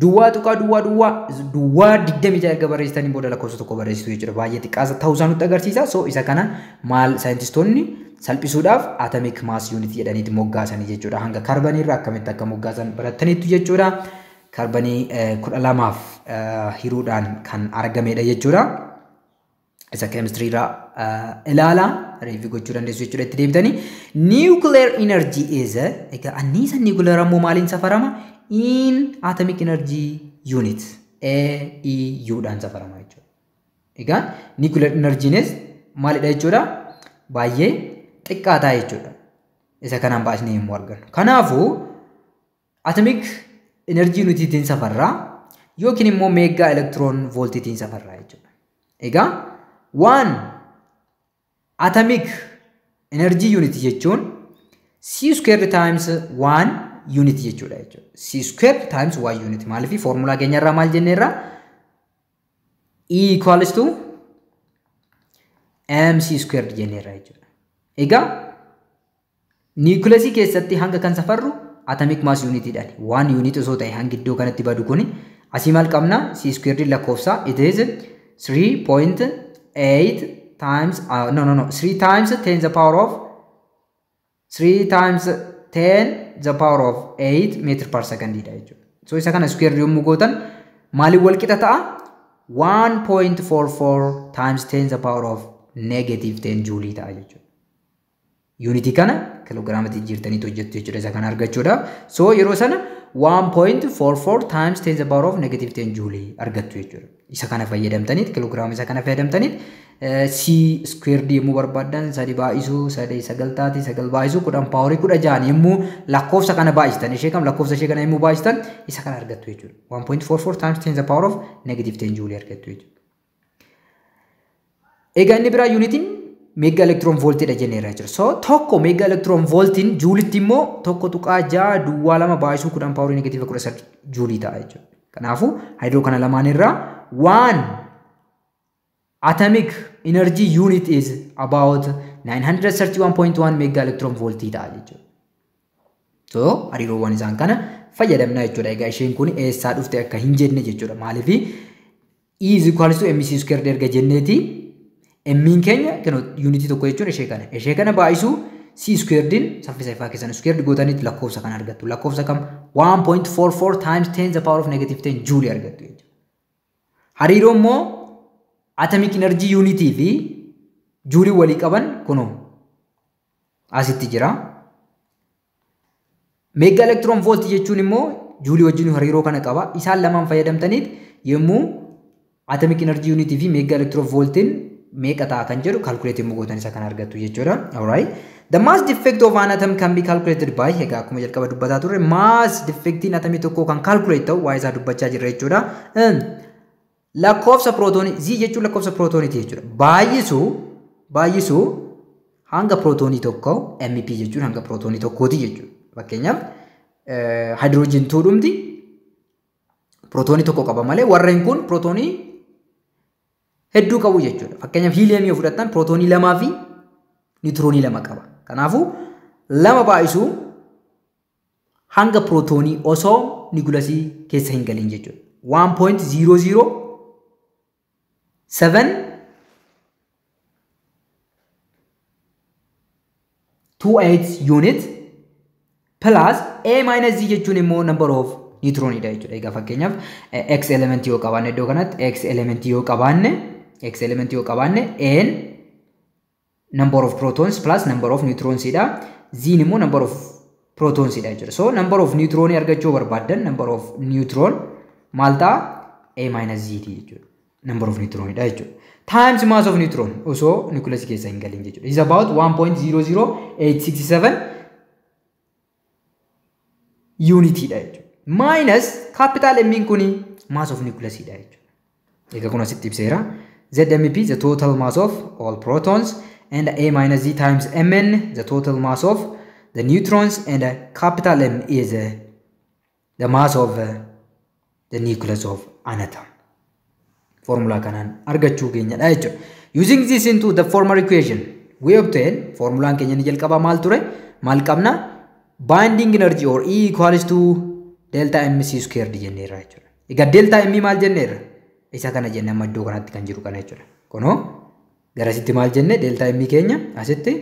duwwaa tuqaa duwwaa duwwaa duwwaa 26 erga barreessitanii booda lakkoofsa tokko barreessitu jechuudha. Baay'ee xiqqaasa ta'uu isaa nutti agarsiisa. So isa kana maal saayintistoonni salphisuudhaaf atomic mass unit jedhaniiti moggaasanii jechuudha. Hanga kaarbanii irraa akkamitti akka moggaasan barattaniitu jechuudha. Kaarbanii 12 hiruudhaan kan argamedha jechuudha. Isa keemistirii irraa ilaala reefi gochuu dandeessu jechuudha itti deebitanii. Nuclear energy is egaa anniisa nuclear ammoo maaliin safarama? In atomic energy unit AEU dhaan safarama jechuudha. Egaa nuclear energynis maalidha jechuudha? Baay'ee xiqqaataa jechuudha. Isa kanaan baasnee yommuu argannu. Kanaafuu atomic energy unitiitiin safarraa yookiin immoo meegaa elektiroon vooltiitiin safarraa jechuudha. Egaa one atomic energy unit jechuun c squared times 1 unit jechuudha jechuudha. C squared times 1 unit maaliif foormulaa keenya irraa maal jenne irraa E equals to mc squared jenne irraa jechuudha. Egaa niwukilasii keessatti hanga kan safarru atomic mass unitiidhaan 1 unit osoo ta'e hangi iddoo kanatti badu kuni asii maal qabna? C squared lakkoofsa it is 3.8 times no no no 3 times 10 the power of 3 times 10 the power of 8 meter per second dha jechuudha. So isa kana square yommuu gootan maaliin wal qixa ta'a? 1.44 times 10 the power of negative 10 joule ta'a jechuudha. Yuunitii kana kiloogiraamatti jijjiirtaniitu hojjettu jechuudha isa kana argachuudhaaf. So yeroo sana 1.44 times 10 the power of negative 10 joule argattu jechuudha. Isa kana fayyadamtaniit kiloogiraama isa kana fayyadamtaniit c squared yommuu barbaaddan 3 baay'isuu 3 9 taati 9 baay'isuu 10 paaworii 16 yommuu lakkoofsa kana baay'istan ishee kam lakkoofsa ishee kana yommuu baay'istan isa kana argattu jechuudha. 1.44 times 10 the power of negative 10 joule argattu jechuudha. Egaa inni biraa yuunitiin meegaa elektiroon vooltiidha jenneerra jechuudha. So tokko meegaa elektiroon vooltiin juulitti immoo 1.6 duwwaa 2 baay'isuu 10 paaworii negatiiva 13 juulii ta'a jechuudha. Kanaafuu hariiroo kana lamaan irraa one atomic energy unit is about 931.1 mega electron volt ta'a jechuudha. So hariiroowwan isaan kana fayyadamna jechuudha. Egaa isheen kun eessaa dhufte akka hin jenne jechuudha. Maaliif E is equals to mc squared erga jenneeti M'n keenya yuunitii tokko jechuun ishee kana. Ishee kana baay'isuu c squaredin saffisa ifaa keessan squared gootanitti lakkoofsa kana argattu. Lakkoofsa kam 1.44 times 10 the power of negative 10 joule argattu jechuudha. Hariiroo immoo atomic energy unitii fi juulii walii qaban kunoo asitti jira. Meegaa elektiroon vooltii jechuun immoo juulii wajjin hariiroo kana qaba. Isaan lamaan fayyadamtaniit yommuu atomic energy unitii fi meegaa elektiroon vooltiin meeqa ta'a kan jedhu calculate yommuu gootan isa kana argattu jechuudha. Alright. The mass defect of an atom can be calculated by egaa akkuma jalqaba dubbataa turre mass defectiin atomii tokkoo kan calculate ta'u waa'ee isaa dubbachaa jirra jechuudha. Lakkoofsa pirootoonii Z jechuun lakkoofsa pirootooniiti jechuudha. Baay'isuu hanga pirootoonii tokkoo MP jechuun hanga pirootoonii tokkooti jechuudha. Fakkeenyaaf haayidroojin tuudhumti pirootoonii tokko qaba malee warreen kun pirootoonii hedduu qabu jechuudha. Fakkeenyaaf hiiliyeemii yoo fudhattan pirootoonii 2 fi niwutiroonii 2 qaba. Kanaafuu 2 baay'isuu hanga pirootoonii osoo niwukilasii keessa hin galin jechuudha. 1.00728 unit plus A minus Z jechuun immoo number of niwutirooniidha jechuudha. Egaa fakkeenyaaf X element yoo qabaanne iddoo kanatti X element yoo qabaanne X element yoo qabaanne N number of protons plus number of neutrons dha. Z immoo number of protons dha jechuudha. So number of neutron argachuu barbaaddan number of neutron maal ta'a? A minus Z jechuudha. Number of neutron dha jechuudha. Times mass of neutron osoo nucleus keessa hin galin jechuudha. Is about 1.00867 unit dha jechuudha. Minus capital M kuni mass of nucleus dha jechuudha. Egaa kun asitti ibseera. ZMP the total mass of all protons and A minus Z times Mn the total mass of the neutrons and capital M is the mass of the nucleus of an atom. Formula kanaan argachuu keenyadha jechuudha. Using this into the former equation we obtain formulaan keenya ni jalqaba maal ture? Maal qabna? Binding energy or E equals to delta mc squared jenneerra jechuudha. Egaa delta m maal jenneerra? Isa kana jenne amma iddoo kanatti kan jiru kana jechuudha. Kunoo garasitti maal jenne delta m keenya asitti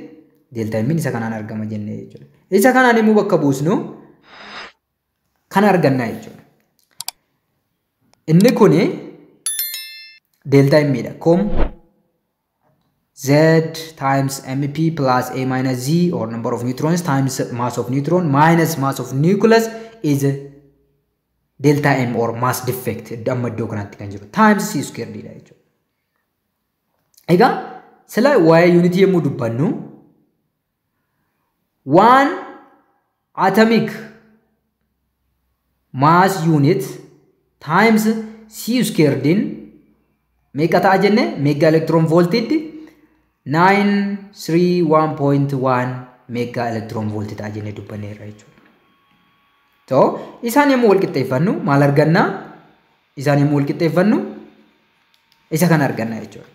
delta m isa kanaan argama jenne jechuudha. Isa kanaan immoo bakka buusnu kana arganna jechuudha. Inni kuni delta m dha. Com Z times mp plus A minus Z or number of neutrons times mass of neutron minus mass of nucleus is delta m or mass defect amma iddoo kanatti kan jiru times c squared dha jechuudha. Egaa sila waa'ee unit yommuu dubbannu one atomic mass unit times c squared in meeqa ta'a jenne mega electron voltiitti 931.1 mega electron volt ta'a jenne dubbanneerra jechuudha. So isaan yommuu wal qixxeeffannu maal arganna? Isaan yommuu wal qixxeeffannu isa kana arganna jechuudha.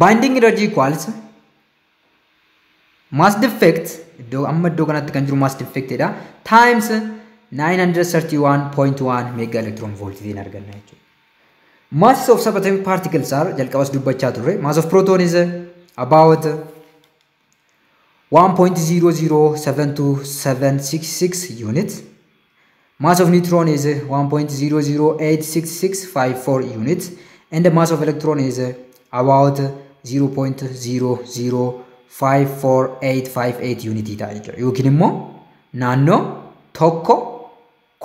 Binding energy equals mass defect iddoo amma iddoo kanatti kan jiru mass defect dha times 931.1 mega electron voltiin arganna jechuudha. Masses of subatomic particles are jalqabas dubbachaa turre. Mass of proton is about 1.0072766 units. Mass of neutron is 1.0086654 units and the mass of electron is about 0.0054858 unit ta'a jechuudha. Yookiin immoo naannoo tokko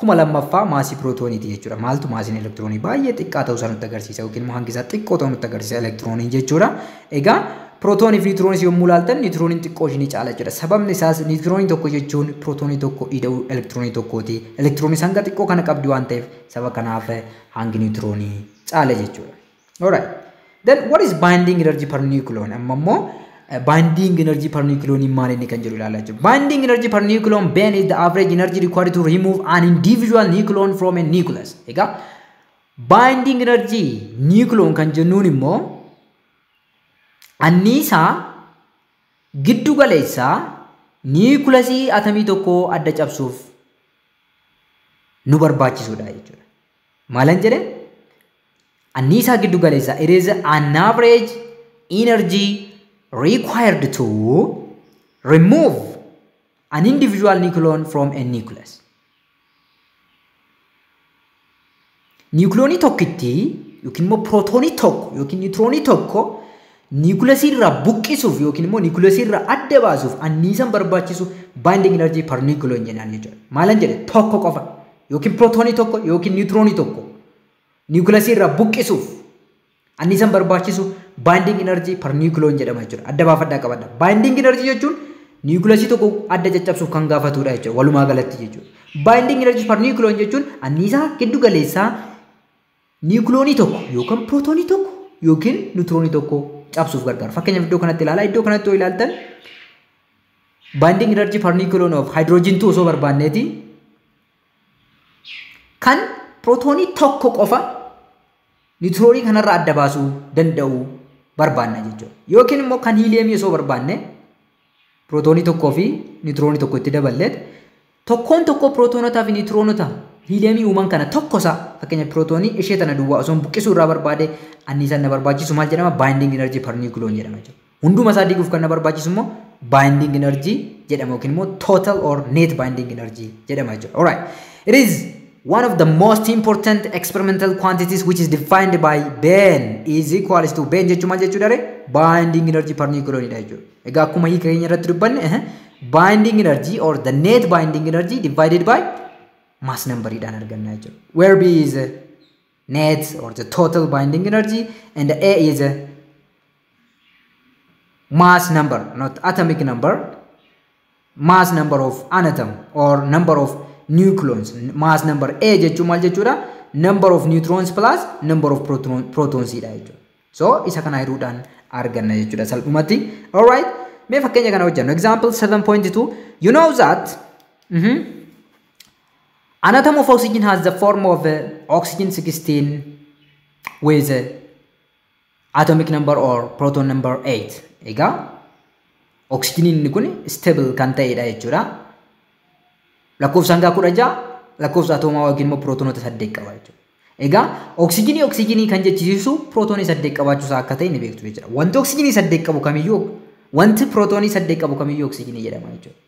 2,000 maasii pirootooniiti jechuudha. Maaltu maasiin elektiroonii baay'ee xiqqaa ta'uu isaa nutti agarsiisa yookiin immoo hangi isaa xiqqoo ta'uu nutti agarsiisa elektirooniin jechuudha. Egaa pirootoonii fi niwutirooniis yommuu ilaaltan niwutirooniin xiqqoo ishinii caala jechuudha. Sababni isaas niwutiroonii tokko jechuun pirootoonii tokko ida'uu elektiroonii tokkooti. Elektirooniis hanga xiqqoo kana qabdi waan ta'eef saba kanaaf hangi niwutiroonii caala jechuudha. Alright. Then what is binding energy per nucleon? Amma immoo binding energy per nucleon maal inni kan jedhu ilaalaa jirra. Binding energy per nucleon Ben is the average energy required to remove an individual nucleon from a nucleus. Egaa binding energy nucleon kan jennuun immoo anniisaa giddu galeessaa niikulasii atamii tokko adda cabsuuf nu barbaachisudha jechuudha. Maalan jedhe? Anniisaa giddu galeessaa it is an average energy required to remove an individual nucleon from a nucleus. Niwukiloonii tokkitti yookiin immoo pirootoonii tokko yookiin niwutiroonii tokko niwukilasii irraa buqqisuuf yookiin immoo niwukilasii irraa adda baasuuf anniisaan barbaachisu binding energy per nucleon jennaan jechuudha. Maalan jedhe? Tokko qofa yookiin pirootoonii tokko yookiin niwutiroonii tokko niwukilasii irraa buqqisuuf anniisaan barbaachisu binding energy per nucleon jedhama jechuudha. Adda baafadhaa qabadha. Binding energy jechuun niwukilasii tokko adda caccabsuuf kan gaafatudha jechuudha. Walumaa galatti jechuudha. Binding energy per nucleon jechuun anniisaa giddu galeessaa niwukiloonii tokko yookaan pirootoonii tokko yookiin niwutiroonii tokko cabsuuf gargaara. Fakkeenyaaf iddoo kanatti ilaalaa. Iddoo kanatti yoo ilaaltan binding energy per nucleon of hydrogen 2 osoo barbaanneeti kan pirootoonii tokko qofa niwutiroonii kanarraa adda baasuu danda'u barbaanna jechuudha. Yookiin immoo kan hiiliyeemii osoo barbaanne pirootoonii tokkoo fi niwutiroonii tokko itti daballeet tokkoon tokko pirootonotaa fi niwutiroonota hiiliyeemii uuman kana tokko isaa fakkeenya pirootoonii ishee tana duwwaa osoo buqqisuu irraa barbaade anniisaan na barbaachisu maal jedhama? Binding energy per nucleon jedhama jechuudha. Hunduma isaa diiguuf kan na barbaachisu immoo binding energy jedhama yookiin immoo total or net binding energy jedhama jechuudha. Alright. It is one of the most important experimental quantities which is defined by Ben is equals to Ben jechuun maal jechuudha ree? Binding energy per nucleon dha jechuudha. Egaa akkuma hiika keenya irratti dubbanne binding energy or the net binding energy divided by mass number dhaan arganna jechuudha. Where B is net or the total binding energy and A is mass number, not atomic number, mass number of an atom or number of nucleons. Mass number A jechuun maal jechuudha? Number of neutrons plus number of protons dha jechuudha. So isa kana hiruudhaan arganna jechuudha salphumatti. Alright, mee fakkeenya kana hojjennu. Example 7.2. You know that an atom of oxygen has the form of oxygen 16 with atomic number or proton number 8. Egaa oxygeniin kun stable kan ta'edha jechuudha. Lakkoofsa hangaa 16 lakkoofsa atoomaa yookiin immoo pirootonoota 8 qaba jechuudha. Egaa oksijiinii kan jechisiisu pirootoonii 8 qabaachuusaa akka ta'e ni beektu jechuudha. Wanti oksijiinii 8 qabu kamiyyuu, wanti pirootoonii 8 qabu kamiyyuu oksijiinii jedhama jechuudha.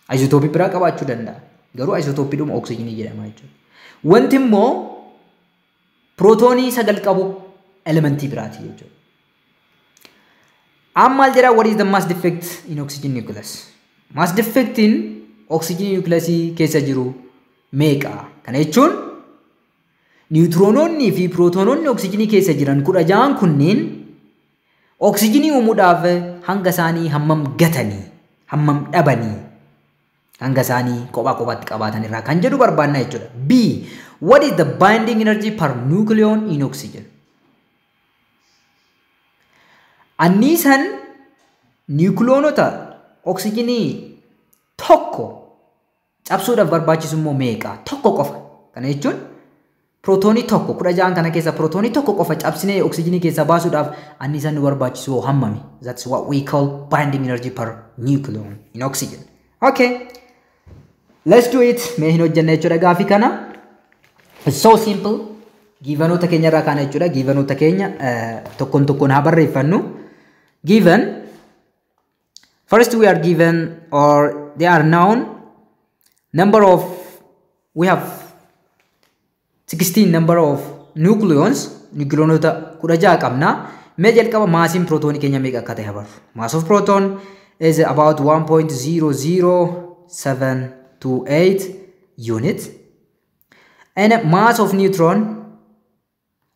Ayisootooppii biraa qabaachuu danda'a. Garuu ayisootoppiidhuma oksijiinii jedhama jechuudha. Wanti immoo pirootoonii 9 qabu elementii biraati jechuudha. Amma maal jedhaa? What is the mass defect in oxygen nucleus? Mass defect in oxygen nucleus keessa jiru meeqa? Kana jechuun niwutiroonoonni fi pirootonoonni oksijiinii keessa jiran 16 kunneen oksijiinii uumuudhaaf hanga isaanii hammam gatanii, hammam dhabanii, hanga isaanii kophaa kophaatti qabaatan irraa kan jedhu barbaanna jechuudha. B. What is the binding energy per nucleon in oxygen? Anniisaan niwukiloonota oksijiinii tokko cabsuudhaaf barbaachisu immoo meeqa? Tokko qofa. Kana jechuun pirootoonii tokko 16 kana keessa pirootoonii tokko qofa cabsinee oksijiinii keessaa baasuudhaaf anniisaan nu barbaachisu hammami? That's what we call binding energy per nucleon in oxygen. Okay. Let's do it. Mee hin hojjenna jechuudha gaafii kana. It's so simple. Giivanoota keenya irraa kaana jechuudha. Giivanoota keenya tokkoon tokkoon haa barreeffannu. Given, first we are given or they are known number of, we have 16 number of nucleons, nucleonota 16 qabna. Mee jalqaba maasiin pirootoonii keenya meeqa akka ta'e haa barru. Mass of proton is about 1.00728 unit and mass of neutron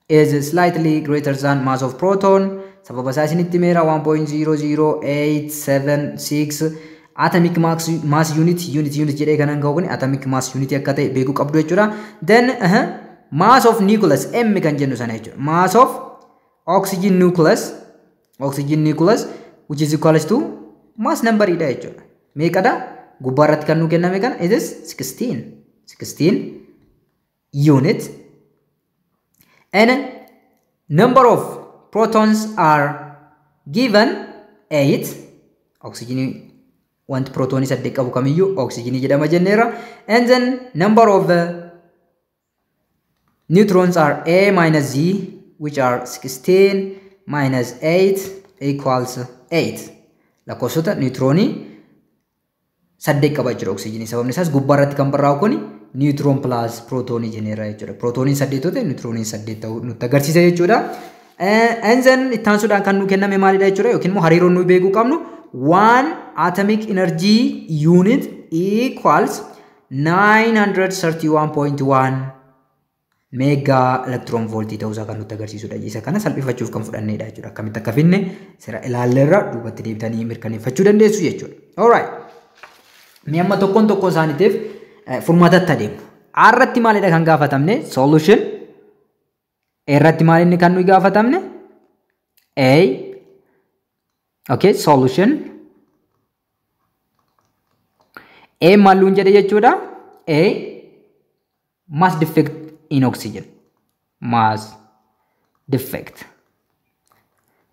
is slightly greater than mass of proton. Sababa isaa isinitti meera 1.00876 atomic mass unit unit unit jedhee kanan ka'u kun atomic mass unit akka ta'e beekuu qabdu jechuudha. Then mass of nucleus M kan jennu sana jechuudha. Mass of oxygen nucleus, oxygen nucleus which is equals to mass number dha jechuudha. Meeqadha? Gubbaa irratti kan nu kenname kana it is 16 unit and number of protons are given 8. Oxygen wanti pirootoonii 8 qabu kamiyyuu oksijiinii jedhama jenneera. And then number of neutrons are A minus Z which are 16 minus 8 equals 8. Lakkoofsota niwutiroonii 8 qaba jechuudha oksijiinii. Sababni isaas gubbaa irratti kan barraa'u kun niwutiroon plus pirootoonii jenneera jechuudha. Pirootooniin 8 yoo ta'e niwutirooniin 8 ta'uu nutti agarsiisa jechuudha. And then itti aansuudhaan kan nu kenname maalidha jechuudha yookiin immoo hariiroon nuyi beekuu qabnu 1 atomic energy unit equals 931.1 mega electron volt ta'uusaa kan nutti agarsiisudha. Isa kana salphifachuuf kan fudhannedha jechuudha. Akkamitti akka finne sira ilaalleerra duubatti deebitanii mirkaneeffachuu dandeessu jechuudha. Alright. Mee amma tokkoon tokkoon isaaniitiif furmaatatti adeemu. A irratti maalidha kan gaafatamne? Solution. A irratti maalinni kan nuyi gaafatamne? A. Okay, solution. A maalluun jedhe jechuudha. A mass defect in oxygen. Mass defect.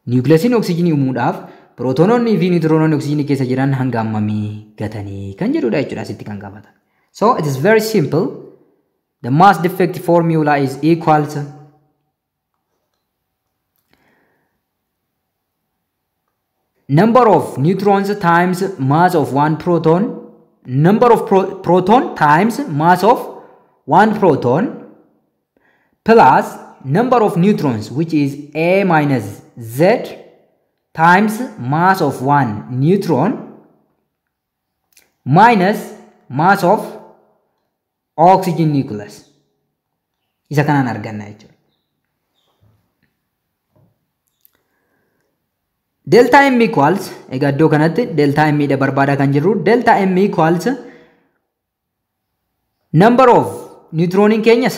Niwukileesiin oksijiinii uumuudhaaf pirootonoonni fi niwutiroononni oksijiinii keessa jiran hanga hammamii gatanii kan jedhudha jechuudha asitti kan gaafatan. So it is very simple. The mass defect formula is equal to number of neutrons times mass of one proton, number of proton times mass of one proton plus number of neutrons, which is A minus Z times mass of 1 neutron minus mass of oxygen nucleus. Isa kanaan arganna jechuudha. Delta M equals, egaa iddoo kanatti delta M dha barbaadaa kan jirru, delta M equals number of neutroniin keenya 8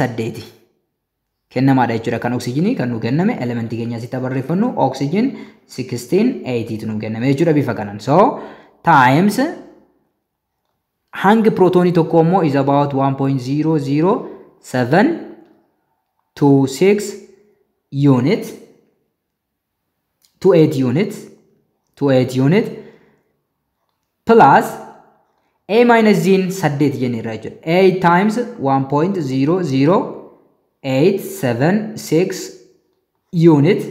kennamaadha jechuudha. Kan oksijiinii kan nu kenname elementii keenya asitti barreeffannu oxygen 16 8 nu kenname jechuudha bifa kanaan. So times hangi prootoonii tokko immoo is about 1.00726 unit 28 unit 28 unit plus A minus Z 8 jenneerra jechuudha. 8 times 1.00876 unit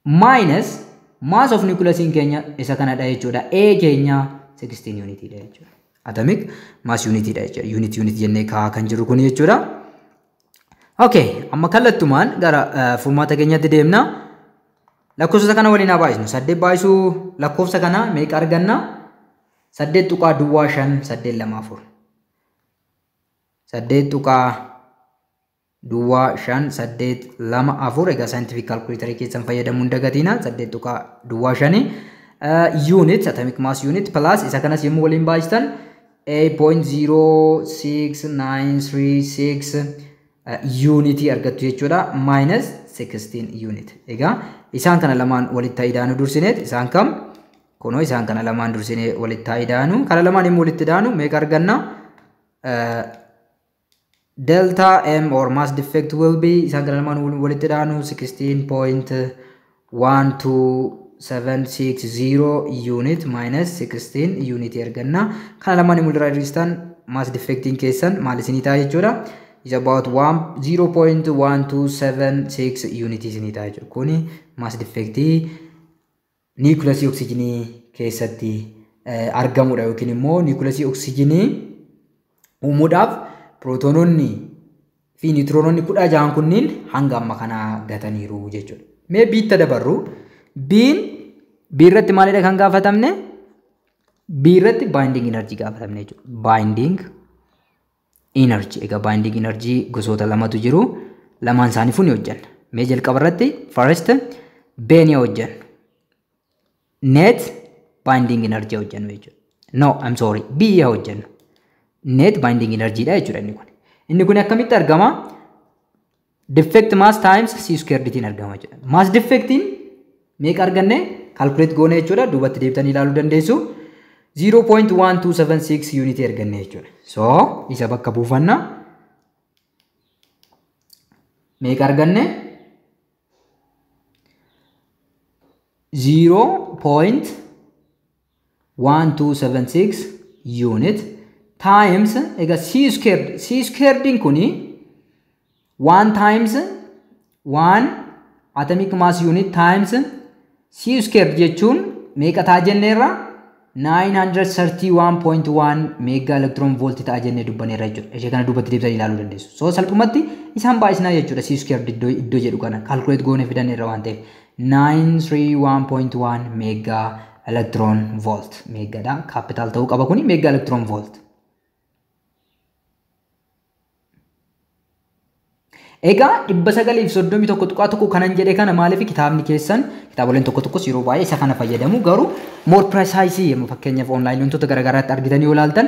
minus mass of nucleus in keenya isa kanadha jechuudha. A keenya 16 unit dha jechuudha. Atomic mass unit dha jechuudha. Unit unit jennee kaa'aa kan jiru kun jechuudha. Okay, amma kallattumaan gara furmaata keenyatti deemna. Lakkoofsa kana waliin haa baay'isnu. 8 baay'isuu lakkoofsa kana meeqa arganna? 8.05824. 8.05824. Egaa scientific calculator keessan fayyadamuu hin dagatina. 8.05 unit atomic mass unit plus isa kanas yommuu waliin baay'istan 8.06936 unit argattu jechuudha minus 16 unit. Egaa isaan kana lamaan walitti idaanu dursineet isaan kam kunoo isaan kana lamaan dursinee walitti idaanu kana lamaan immoo walitti idaanu meeqa arganna? Delta M or mass defect will be isaan kana lamaan walitti idaanu 16.12760 unit minus 16 unit arganna. Kana lamaan immoo irraa hir'istan mass defectiin keessan maal isinii ta'a jechuudha? Is about 0.1276 unit isinii ta'a jechuudha. Kuni mass defectii niikulasii oksijiinii keessatti argamudha yookiin immoo niikulasii oksijiinii uumuudhaaf pirootoononni fi niwutiroononni 16 kunniin hanga amma kanaa gataniiru jechuudha. Mee biitta dabarru. Biin biirratti maalidha kan gaafatamne? Biirratti binding energy gaafatamne jechuudha. Binding energy. Egaa binding energy gosoota lamatu jiru. Lamaan isaanii ni hojjanna. Mee jalqaba irratti first been hojjannu. Net binding energy hojjannu jechuudha. No, I'm sorry. B hojjannu. Net binding energy dha jechuudha inni kun. Inni kun akkamitti argama? Defect mass times c squared tiin argama jechuudha. Mass defectiin meeqa arganne? Calculate goone jechuudha. Duubatti deebitanii ilaaluu dandeessu. 0.1276 unit arganne jechuudha. So isa bakka buufanna. Meeqa arganne? 0.1276 unit times egaa c squared, c squared kuni 1 times 1 atomic mass unit times c squared jechuun meeqa ta'a jenneerra? 931.1 mega electron volt ta'a jennee dubbaneerra jechuudha. Ishee kana duubatti deebitanii ilaaluu dandeessu. So salphumatti isaan baay'isnaa jechuudha. C squared iddoo jedhu kana calculate goone fidanneerra waan ta'eef 931.1 mega electron volt. Meegadha capital ta'uu qaba kuni mega electron volt. Egaa 931.1 kanan jedhe kana maaliif kitaabni keessan kitaaboleen tokko tokkos yeroo baay'ee isa kana fayyadamu garuu more precise yemmuu fakkeenyaaf online wantoota garaagaraatti argitanii yoo ilaaltan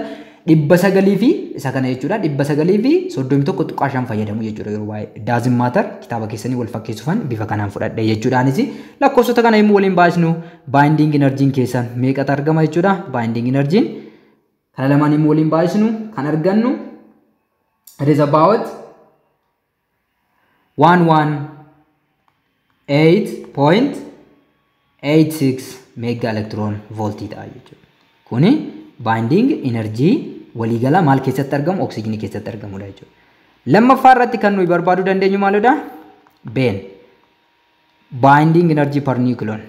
900 fi isa kana jechuudha 931.5 fayyadamu jechuudha yeroo baay'ee doesn't matter kitaaba keessanii wal fakkeessuufan bifa kanaan fudhadhe jechuudhaanis lakkoofsota kana yommuu waliin baasnu binding energy keessan meeqatu argama jechuudha. Binding energy kana lamaan yommuu waliin baasnu kan argannu it is about 118.86 mega electron volt ta'a jechuudha. Kuni binding energy waliigala maal keessatti argamu? Oksijiinii keessatti argamudha jechuudha. Lammaffaa irratti kan nuyi barbaaduu dandeenyu maalidha? Been binding energy per nucleon.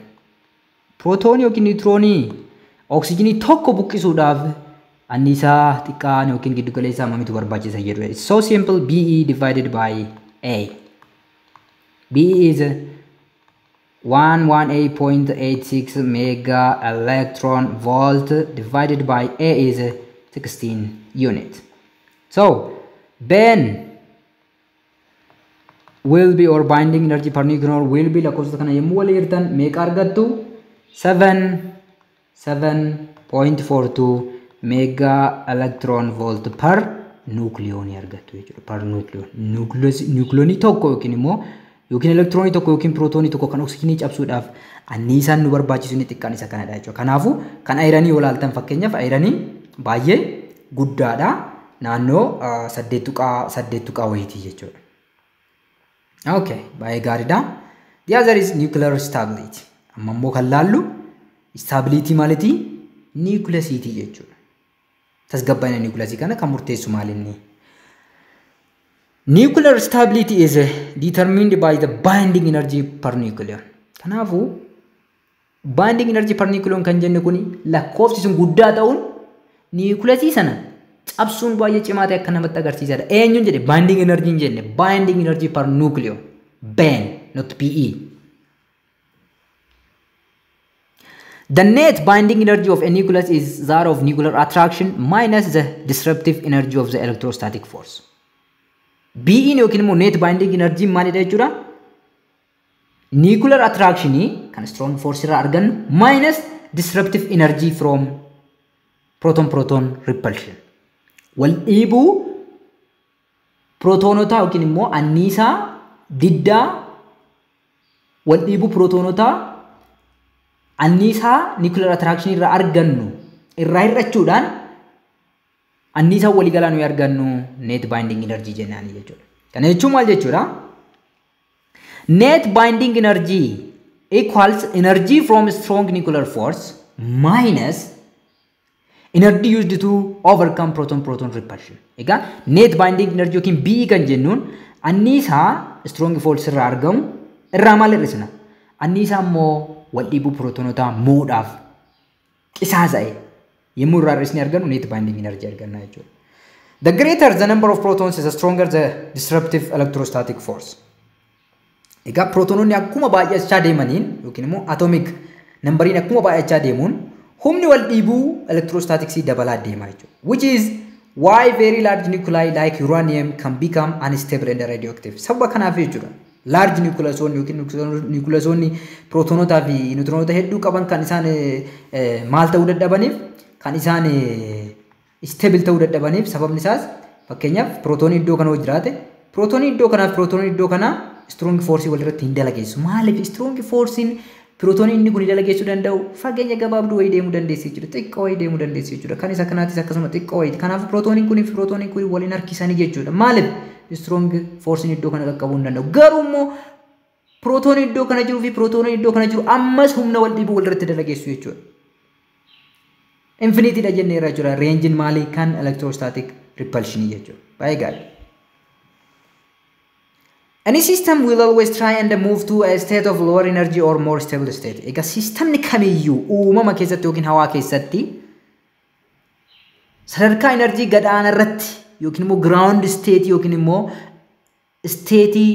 Pirootoonii yookiin niwutiroonii oksijiinii tokko buqqisuudhaaf anniisaa xiqqaan yookiin giddu galeessaa hammamitu barbaachisa jedhudha. It's so simple. BE divided by A. B is 118.86 mega electron volt divided by A is 16 unit. So BEN will be, or binding energy per nucleon will be, lakkoofsa kana yommuu walii hirtan meeqa argattu? 7.42 mega electron volt per nucleon argattu jechuudha. Per nucleon. Nucleonii tokko yookiin immoo yookiin elektiroonii tokko yookiin pirootoonii tokko kan oksijiinii cabsuudhaaf anniisaan nu barbaachisu inni xiqqaan isa kanadha jechuudha. Kanaafuu kan ironii yoo ilaaltan, fakkeenyaaf ironii baay'ee guddaadha. Naannoo 8.8 tuqaa wayitii jechuudha. Okay, baay'ee gaariidha. The other is nuclear stability. Amma immoo kan laallu stability maalitii? Nucleusiitii jechuudha. Tasgabbaa'ina nucleusii kana kan murteessu maalinni? Nuclear stability is determined by the binding energy per nucleon. Kanaafuu binding energy per nucleon kan jenne kun lakkoofsi sun guddaa ta'uun nucleusii sana cabsuun baay'ee cimaa ta'e akka namatti agarsiisadha. Eenyuun jedhe? Binding energy hin jenne, binding energy per nucleon. BEN, not PE. The net binding energy of a nucleus is that of nuclear attraction minus the disruptive energy of the electrostatic force. BE'n yookiin immoo net binding energy maalidha jechuudha? Nuclear attraction kan strong force irraa argannu minus disruptive energy from proton proton repulsion. Wal dhiibuu protoonotaa yookiin immoo anniisaa diddaa wal dhiibuu protoonotaa anniisaa nuclear attraction irraa argannu irraa hir'achuudhaan anniisaa waliigalaa nuyi argannu net binding energy jennaani jechuudha. Kana jechuun maal jechuudha? Net binding energy equals energy from strong nuclear force minus energy used to overcome proton-proton repulsion. Egaa net binding energy yookiin BE kan jennuun anniisaa strong force irraa argamu irraa maal hir'isna? Anniisaa immoo wal dhiibuu protoonotaa mo'uudhaaf qisaasa'e yommuu irraa hir'isnee argannu net binding energy arganna jechuudha. The greater the number of protons, the stronger the disruptive electrostatic force. Egaa protoonoonni akkuma baay'achaa deemaniin yookiin immoo atomic numberiin akkuma baay'achaa deemuun humni wal dhiibuu electrostaticsii dabalaa deema jechuudha. Which is why very large nuclei like uranium can become unstable and radioactive. Sababa kanaaf jechuudha. Large nucleusonni yookiin nucleusonni protoonotaa fi niwutiroonoota hedduu qaban kan isaan maal ta'uu dadhabaniif, kan isaan stable ta'uu dadhabaniif, sababni isaas fakkeenyaaf pirootoonii iddoo kana yoo jiraate, pirootoonii iddoo kanaaf pirootoonii iddoo kanaa strong force walirratti hin dalageessu. Maaliif? Strong forcein pirootoonii inni kun dalageessuu danda'u fageenya gabaabduu wayii deemuu dandeessi jechuudha. Xiqqoo wayii deemuu dandeessi jechuudha. Kan isa kanaatis akkasuma xiqqoo wayii. Kanaaf pirootooniin kun fi pirootooniin kun waliin harkisanii jechuudha. Maaliif? Strong forcein iddoo kana qaqqabuu hin danda'u. Garuu immoo pirootooniin iddoo kana jiruu fi pirootooniin iddoo kana jiru ammas humna wal dhiibuu walirratti dalageessu jechuudha. Infinitydha jenneerra jechuudha. Rangeiin maalii? Kan electrostatic repulsionii jechuudha. Baay'ee gaarii. Any system will always try and move to a state of lower energy or more stable state. Egaa sistemni kamiyyuu uumama keessatti yookiin hawaa keessatti sadarkaa enerjii gadaanaa irratti yookiin immoo ground state yookiin immoo stateii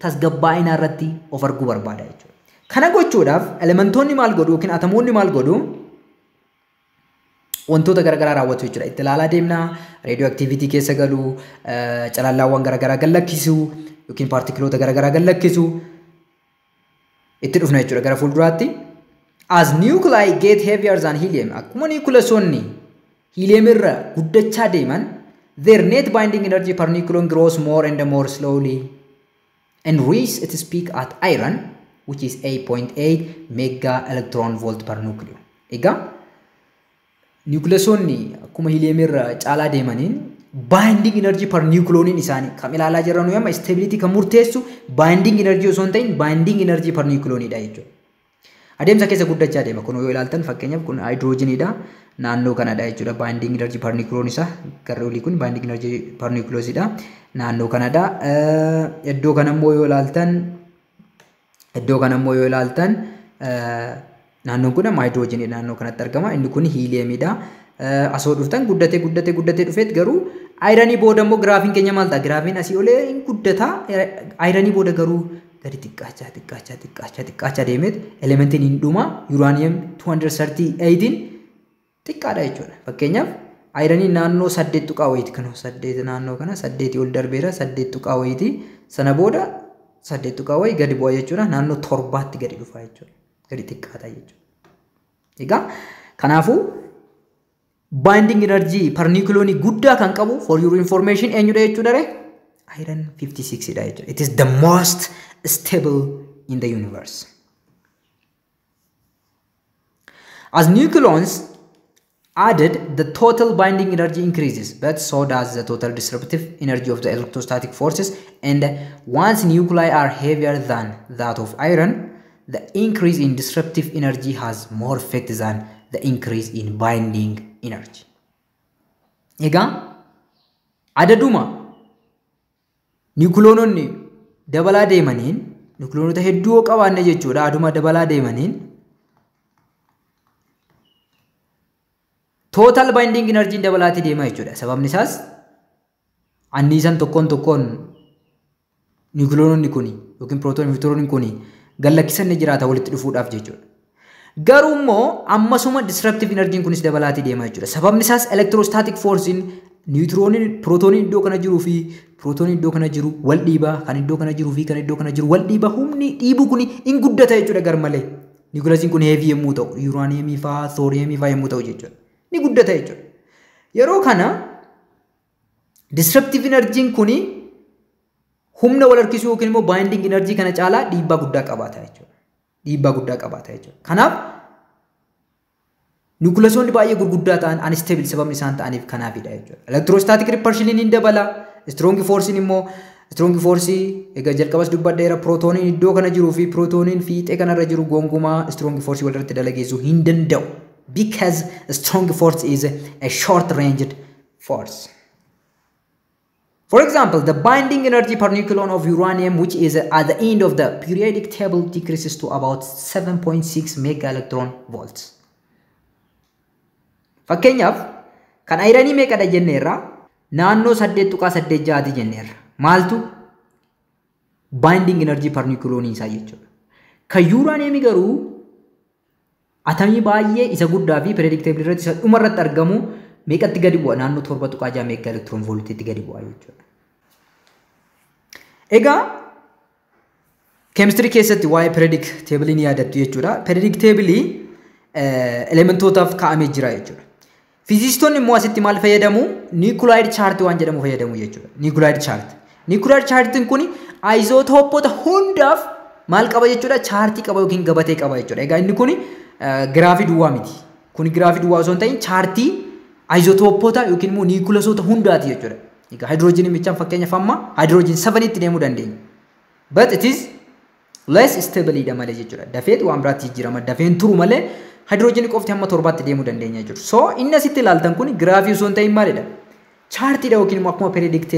tasgabbaa'inaa irratti of arguu barbaada jechuudha. Kana gochuudhaaf elementoonni maal godhu yookiin atomoonni maal godhu? Wantoota garaagaraa raawwatu jechuudha. Itti ilaalaa deemna, radioactivity keessa galu, calallaawwan garaagaraa gad lakkisu yookiin paartikiloota garaagaraa gad lakkisu, itti dhufna jechuudha gara fuulduraatti. As nuclei get heavier than helium, akkuma nucleusonni helium irra guddachaa deeman, their net binding energy per nucleon grows more and more slowly and reach its peak at iron, which is 8.8 mega electron volt per nucleon. Egaa nucleusonni akkuma helium irra caalaa deemaniin binding energy per nucleoniin isaanii kan ilaalaa jirran nuyi amma stability kan murteessu binding energy osoo hin ta'in binding energy per nucleonidha jechuudha. Adeemsa keessa guddachaa deema. Kun yoo ilaaltan, fakkeenyaaf kun hydrogenidha. Naannoo kanadha jechuudha. Binding energy per nucleon isaa garri olii kun binding energy per nucleosidha. Naannoo kanadha. Iddoo kana immoo yoo ilaaltan, naannoon kun amma hydrogenidha, naannoo kanatti argama. Inni kun heliumidha. Asoo dhuftan guddatee guddatee guddatee dhufeet garuu ironii booda immoo giraafiin keenya maal ta'a? Giraafiin asii olee hin guddata. Ironii booda garuu gadi xiqqaachaa xiqqaachaa xiqqaachaa xiqqaachaa deemeet elementiin hin dhuma uranium 238 xiqqaadha jechuudha. Fakkeenyaaf ayiranii naannoo 8 tuqaa wayiiti kan 8 naannoo kana 8 ol darbeera 8 tuqaa wayiiti sana booda 8 tuqaa wayii gadi bu'a jechuudha. Naannoo 7tti gadi dhufa jechuudha. Gadi xiqqaata jechuudha. Egaa kanaafuu binding energy per nucleon guddaa kan qabu for your information eenyudha jechuudha ree? Iron 56 dha jechuudha. It is the most stable in the universe. As nucleons added, the total binding energy increases, but so does the total disruptive energy of the electrostatic forces. And once nuclei are heavier than that of iron, the increase in disruptive energy has more effect than the increase in binding energy. Egaa adaduma nucleononni dabalaa deemaniin nucleonota hedduu yoo qabaanne jechuudha aduma dabalaa deemaniin total binding energy dabalaatti deema jechuudha. Sababni isaas anniisan tokkoon tokkoon nucleononni kuni yookiin proton neutron kuni gallakkisan ni jiraata walitti dhufuudhaaf jechuudha. Garuu immoo ammasuma disruptive energy kunis dabalaatti deema jechuudha. Sababni isaas electrostatic forcein neutroniin protoniin iddoo kana jiruu fi protoniin iddoo kana jiru wal dhiiba, kan iddoo kana jiruu fi kan iddoo kana jiru wal dhiiba. Humni dhiibuu kuni hin guddata jechuudha garmalee. Nucleusiin kun heavy yommuu ta'u, uraniumii faa, thoriumii faa yommuu ta'u jechuudha. Ni guddata jechuudha. Yeroo kana disruptive energy kuni humna wal harkisuu yookiin immoo binding energy kana caalaa dhiibbaa guddaa qabaata jechuudha. Dhiibbaa guddaa qabaata jechuudha. Kanaaf nucleusoonni baay'ee gurguddaa ta'an unstable sababni isaan ta'aniif kanaafidha jechuudha. Electrostatic repulsion ni dabala. Strong force immoo strong force egaa jalqabas dubbadheera protoniin iddoo kana jiruu fi protoniin fiixee kanarra jiru gonkumaa strong force walirratti dalageessuu hin danda'u. Because strong force is a short-ranged force. For example, the binding energy per nucleon of uranium, which is at the end of the periodic table, decreases to about 7.6 mega electron volts. Fakkeenyaaf kan ayiranii meeqadha jenneerra? Naannoo 8.86 jenneerra. Maaltu binding energy per nucleon isaa jechuudha. Kan uraniumii garuu atamii baay'ee isa guddaa fi periodic table irratti isa dhuma irratti argamu meeqatti gadi bu'a? Naannoo 7.6 mega electron voltiitti gadi bu'a jechuudha. Egaa keemistirii keessatti waa'ee periodic table ni yaadattu jechuudha. Periodic table elementootaaf kaa'amee jira jechuudha. Fiizistoonni immoo asitti maal fayyadamu? Nucleoid chart waan jedhamu fayyadamu jechuudha. Nucleoid chart. Nucleoid chartiin kun aizootoopota hundaaf maal qaba jechuudha? Chaartii qaba yookiin gabatee qaba jechuudha. Egaa inni kun giraafii duwwaa miti. Kun giraafii duwwaa osoo hin ta'in chaartii aizootoopota yookiin immoo niikulesoota hundaati jechuudha. Egaa haayidroojinii michaan fakkeenyaaf amma haayidroojin 7tti deemuu dandeenya. But it is less stable dha malee jechuudha. Dafeet waan biraatti jijjiirama. Dafeen turu malee haayidroojinii qofti hamma 7tti deemuu dandeenya jechuudha. So inni asitti ilaaltan kun giraafii osoo hin ta'in maalidha? Chaartiidha yookiin immoo akkuma periodic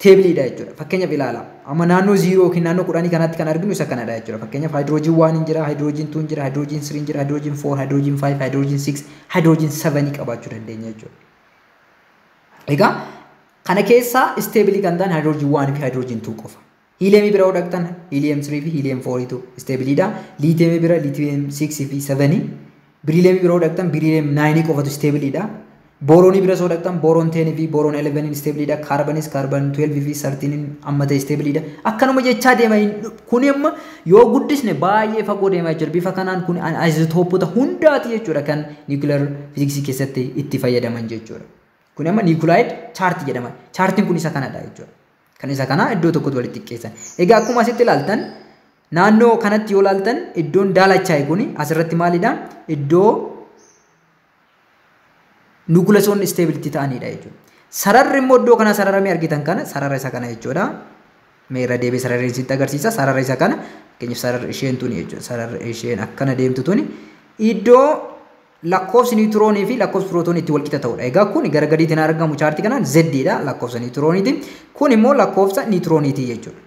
table-dha jechuudha. Fakkeenyaaf ilaala. Amma naannoo 0 yookiin naannoo 10 kanatti kan arginu isa kanadha jechuudha. Fakkeenyaaf haayidroojin 1 hin jira, haayidroojin 2 hin jira, haayidroojin 3 hin jira, haayidroojin 4, haayidroojin 5, haayidroojin 6, haayidroojin 7 qabaachuu dandeenya jechuudha. Egaa kana keessaa stable kan ta'an haayidroojin 1 fi haayidroojin 2 qofa. Hiiliyeemii bira yoo dhaqxan hiiliyeem 3 fi hiiliyeem 4tu stable-dha. Liitiyeemii bira liitiyeem 6 fi 7. Biriiliyeemii bira yoo dhaqxan biriiliyeem 9 qofatu stable-dha. Booroonii bira yoo dhaqxan booroon 10 fi booroon 11 stable-dha. Kaarbanis kaarban 12 fi 13 amma ta'e stable-dha. Akkanuma jechaa deema. Kun amma yoo guddisne baay'ee fagoo deema jechuudha. Bifa kanaan kun aizootoopota hundaati jechuudha kan nuclear physics keessatti itti fayyadaman jechuudha. Kun amma nucleoid chart jedhama. Chaartiin kun isa kanadha jechuudha. Kan isa kana iddoo tokkotti walitti xiqqeessan. Egaa akkuma asitti ilaaltan naannoo kanatti yoo ilaaltan iddoon daalachaa'e kun asirratti maalidha? Iddoo nukulesoonni stability ta'anidha jechuudha. Sararri immoo iddoo kana sararamee argitan kana sarara isa kana jechuudha. Mee irra deebi'ee sarara isitti agarsiisa. Sarara isa kana fakkeenyaaf sararri isheen tuni jechuudha. Sararri isheen akkana deemtu tuni iddoo lakkoofsi niwutiroonii fi lakkoofsi pirootoonii itti walqixa ta'udha. Egaa kun gara gadiitiin argamu chaartii kanaan Z dha lakkoofsa niwutirooniiti. Kun immoo lakkoofsa niwutirooniiti jechuudha.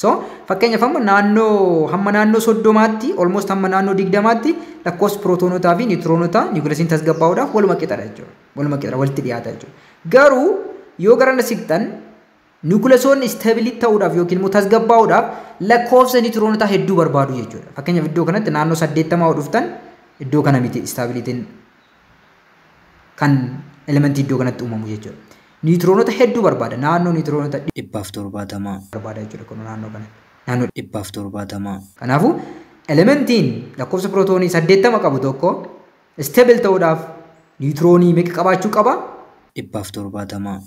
So fakkeenyaaf amma naannoo hamma naannoo 30tti almost hamma naannoo 20tti lakkoofsi pirootonotaa fi niwutiroonotaa niwukileesiin tasgabbaa'uudhaaf waluma qixadha jechuudha. Waluma qixadha walitti dhiyaata jechuudha. Garuu yoo gara siqxan Niwukilesoonni stable ta'uudhaaf yookiin immoo tasgabbaa'uudhaaf lakkoofsa niwutiroonotaa hedduu barbaadu jechuudha. Fakkeenyaaf iddoo kanatti naannoo 80 dhuftan iddoo kana miti stabilitiin kan elementii iddoo kanatti uumamu jechuudha. Niwutiroonota hedduu barbaada. Naannoo niwutiroonota 170 barbaada jechuudha kun naannoo kanatti. Naannoo 170. Kanaafuu elementiin lakkoofsa pirootoonii 80 qabu tokko stable ta'uudhaaf niwutiroonii meeqa qabaachuu qaba? 170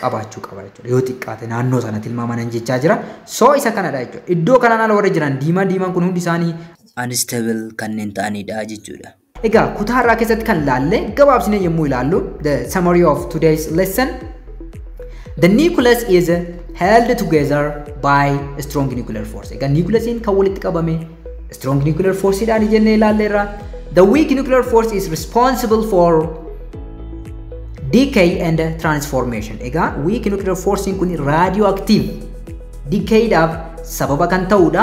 qabaachuu qaba jechuudha. Yoo xiqqaate naannoo sana tilmaamanan jechaa jira. So isa kanadha jechuudha. Iddoo kanaan ala warra jiran diimaan diimaan kun hundi isaanii unstable kanneen ta'anidha jechuudha. Egaa kutaa har'aa keessatti kan laalle gabaabsinee yommuu ilaallu, the summary of today's lesson: the nucleus is held together by strong nuclear force. Egaa nucleusiin kan walitti qabame strong nuclear force dhaan jennee ilaalleerra. The weak nuclear force is responsible for decay and transformation. Egaa weak nuclear force kun radioactive decaydaaf sababa kan ta'udha.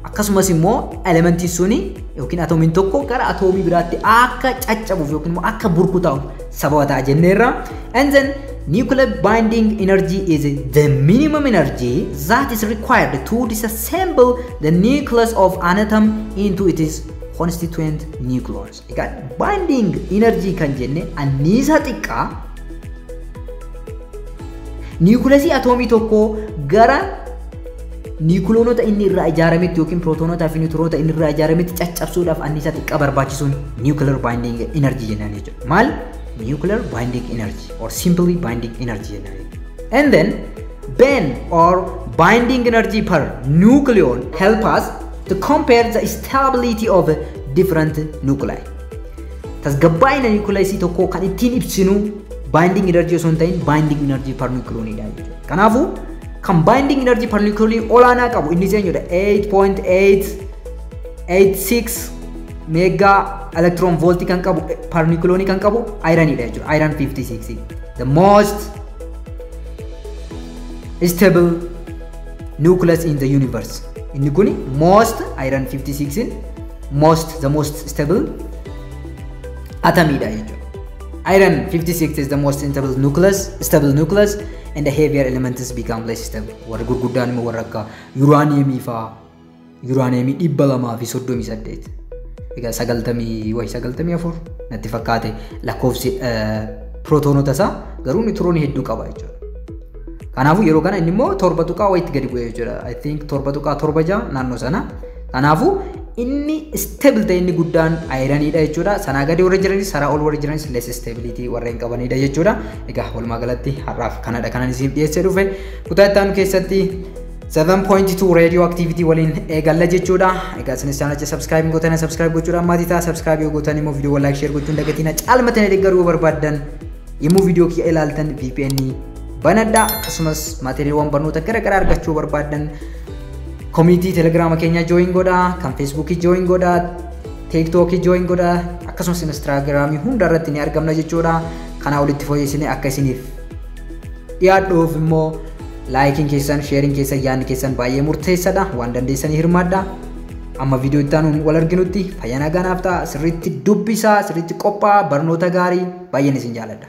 Akkasumas immoo elementiin suni yookiin atoomiin tokko gara atoomii biraatti akka caccabuuf yookiin immoo akka burkutaa'uuf sababa ta'a jenneerra. And then nuclear binding energy is the minimum energy that is required to disassemble the nucleus of an atom into its constituent nucleons. Egaa binding energy kan jenne anniisaa xiqqaa niwukileesii atoomii tokko gara niwukiloonota inni irraa ijaarametti yookiin pirootonotaa fi niwutiroonota inni irraa ijaarametti caccabsuudhaaf anniisaa xiqqaa barbaachisuun nuclear binding energy jennaan jechuudha. Maal? Nuclear binding energy or simply binding energy jennaan jechuudha. And then Ben or binding energy per nucleon help us to compare the stability of different nuclei. Tasgabbaa'ina niwukileesii tokkoo kan ittiin ibsinu binding energy osoo hin ta'in binding energy per nucleonidha jechuudha. Kanaafuu kan binding energy per nucleon olaanaa qabu inni eenyudha? 8.886 mega electron volt kan qabu per nucleon kan qabu ironidha jechuudha. Iron 56, the most stable nucleus in the universe. Inni kun most iron 56 in most the most stable atomidha jechuudha. Iron 56 is the most stable nucleus, and the heavier elements become less stable. Warra gurguddaan immoo warra akka uraniumii fa'aa, uraniumii 238. Egaa sagaltamii wayi 94 natti fakkaate lakkoofsi pirootoonota isaa, garuu niwutiroonii hedduu qaba jechuudha. Kanaafuu yeroo kana inni immoo torba tuqaa wayitti gadi bu'ee jechuudha. I think 7.76 naannoo sana. Kanaafuu inni stable ta'e inni guddaan ironiidha jechuudha. Sanaa gadi warra jiranis, sanaa ol warra jiranis less stability warreen qabanidha jechuudha. Egaa walumaa galatti har'aaf kanadha kanan isiniif dhiyeessee dhufe. Kutaa itti aanu keessatti 7.2 radioactivity waliin eegalla jechuudha. Egaa isinis chaanalicha subscribe gootanii subscribe gochuudhaan maatii ta'a. Subscribe yoo gootan immoo viidiyoo like, share gochuun dagatina. Caalmatanii deeggaruu yoo barbaaddan yommuu viidiyoo kiyya ilaaltan VPN banadhaa. Akkasumas maateriiwwan barnoota gara garaa argachuu barbaaddan community telegiraama keenya join godhaa, kan feesbuukii join godhaa, tiiktookii join godhaa, akkasumas instaagiraamii hunda irratti ni argamna jechuudha. Kanaa walitti fooyyessinee akka isiniif dhiyaadhuuf immoo likeiin keessan, shareiin keessan, yaadni keessan baay'ee murteessaadha. Waan dandeessanii hirmaadha. Amma viidiyoo itti aanuun wal arginutti fayyaa nagaa naaf ta'a. Sirriitti dubbisaa, sirriitti qophaa'aa, barnoota gaarii, baay'een isin jaalladha.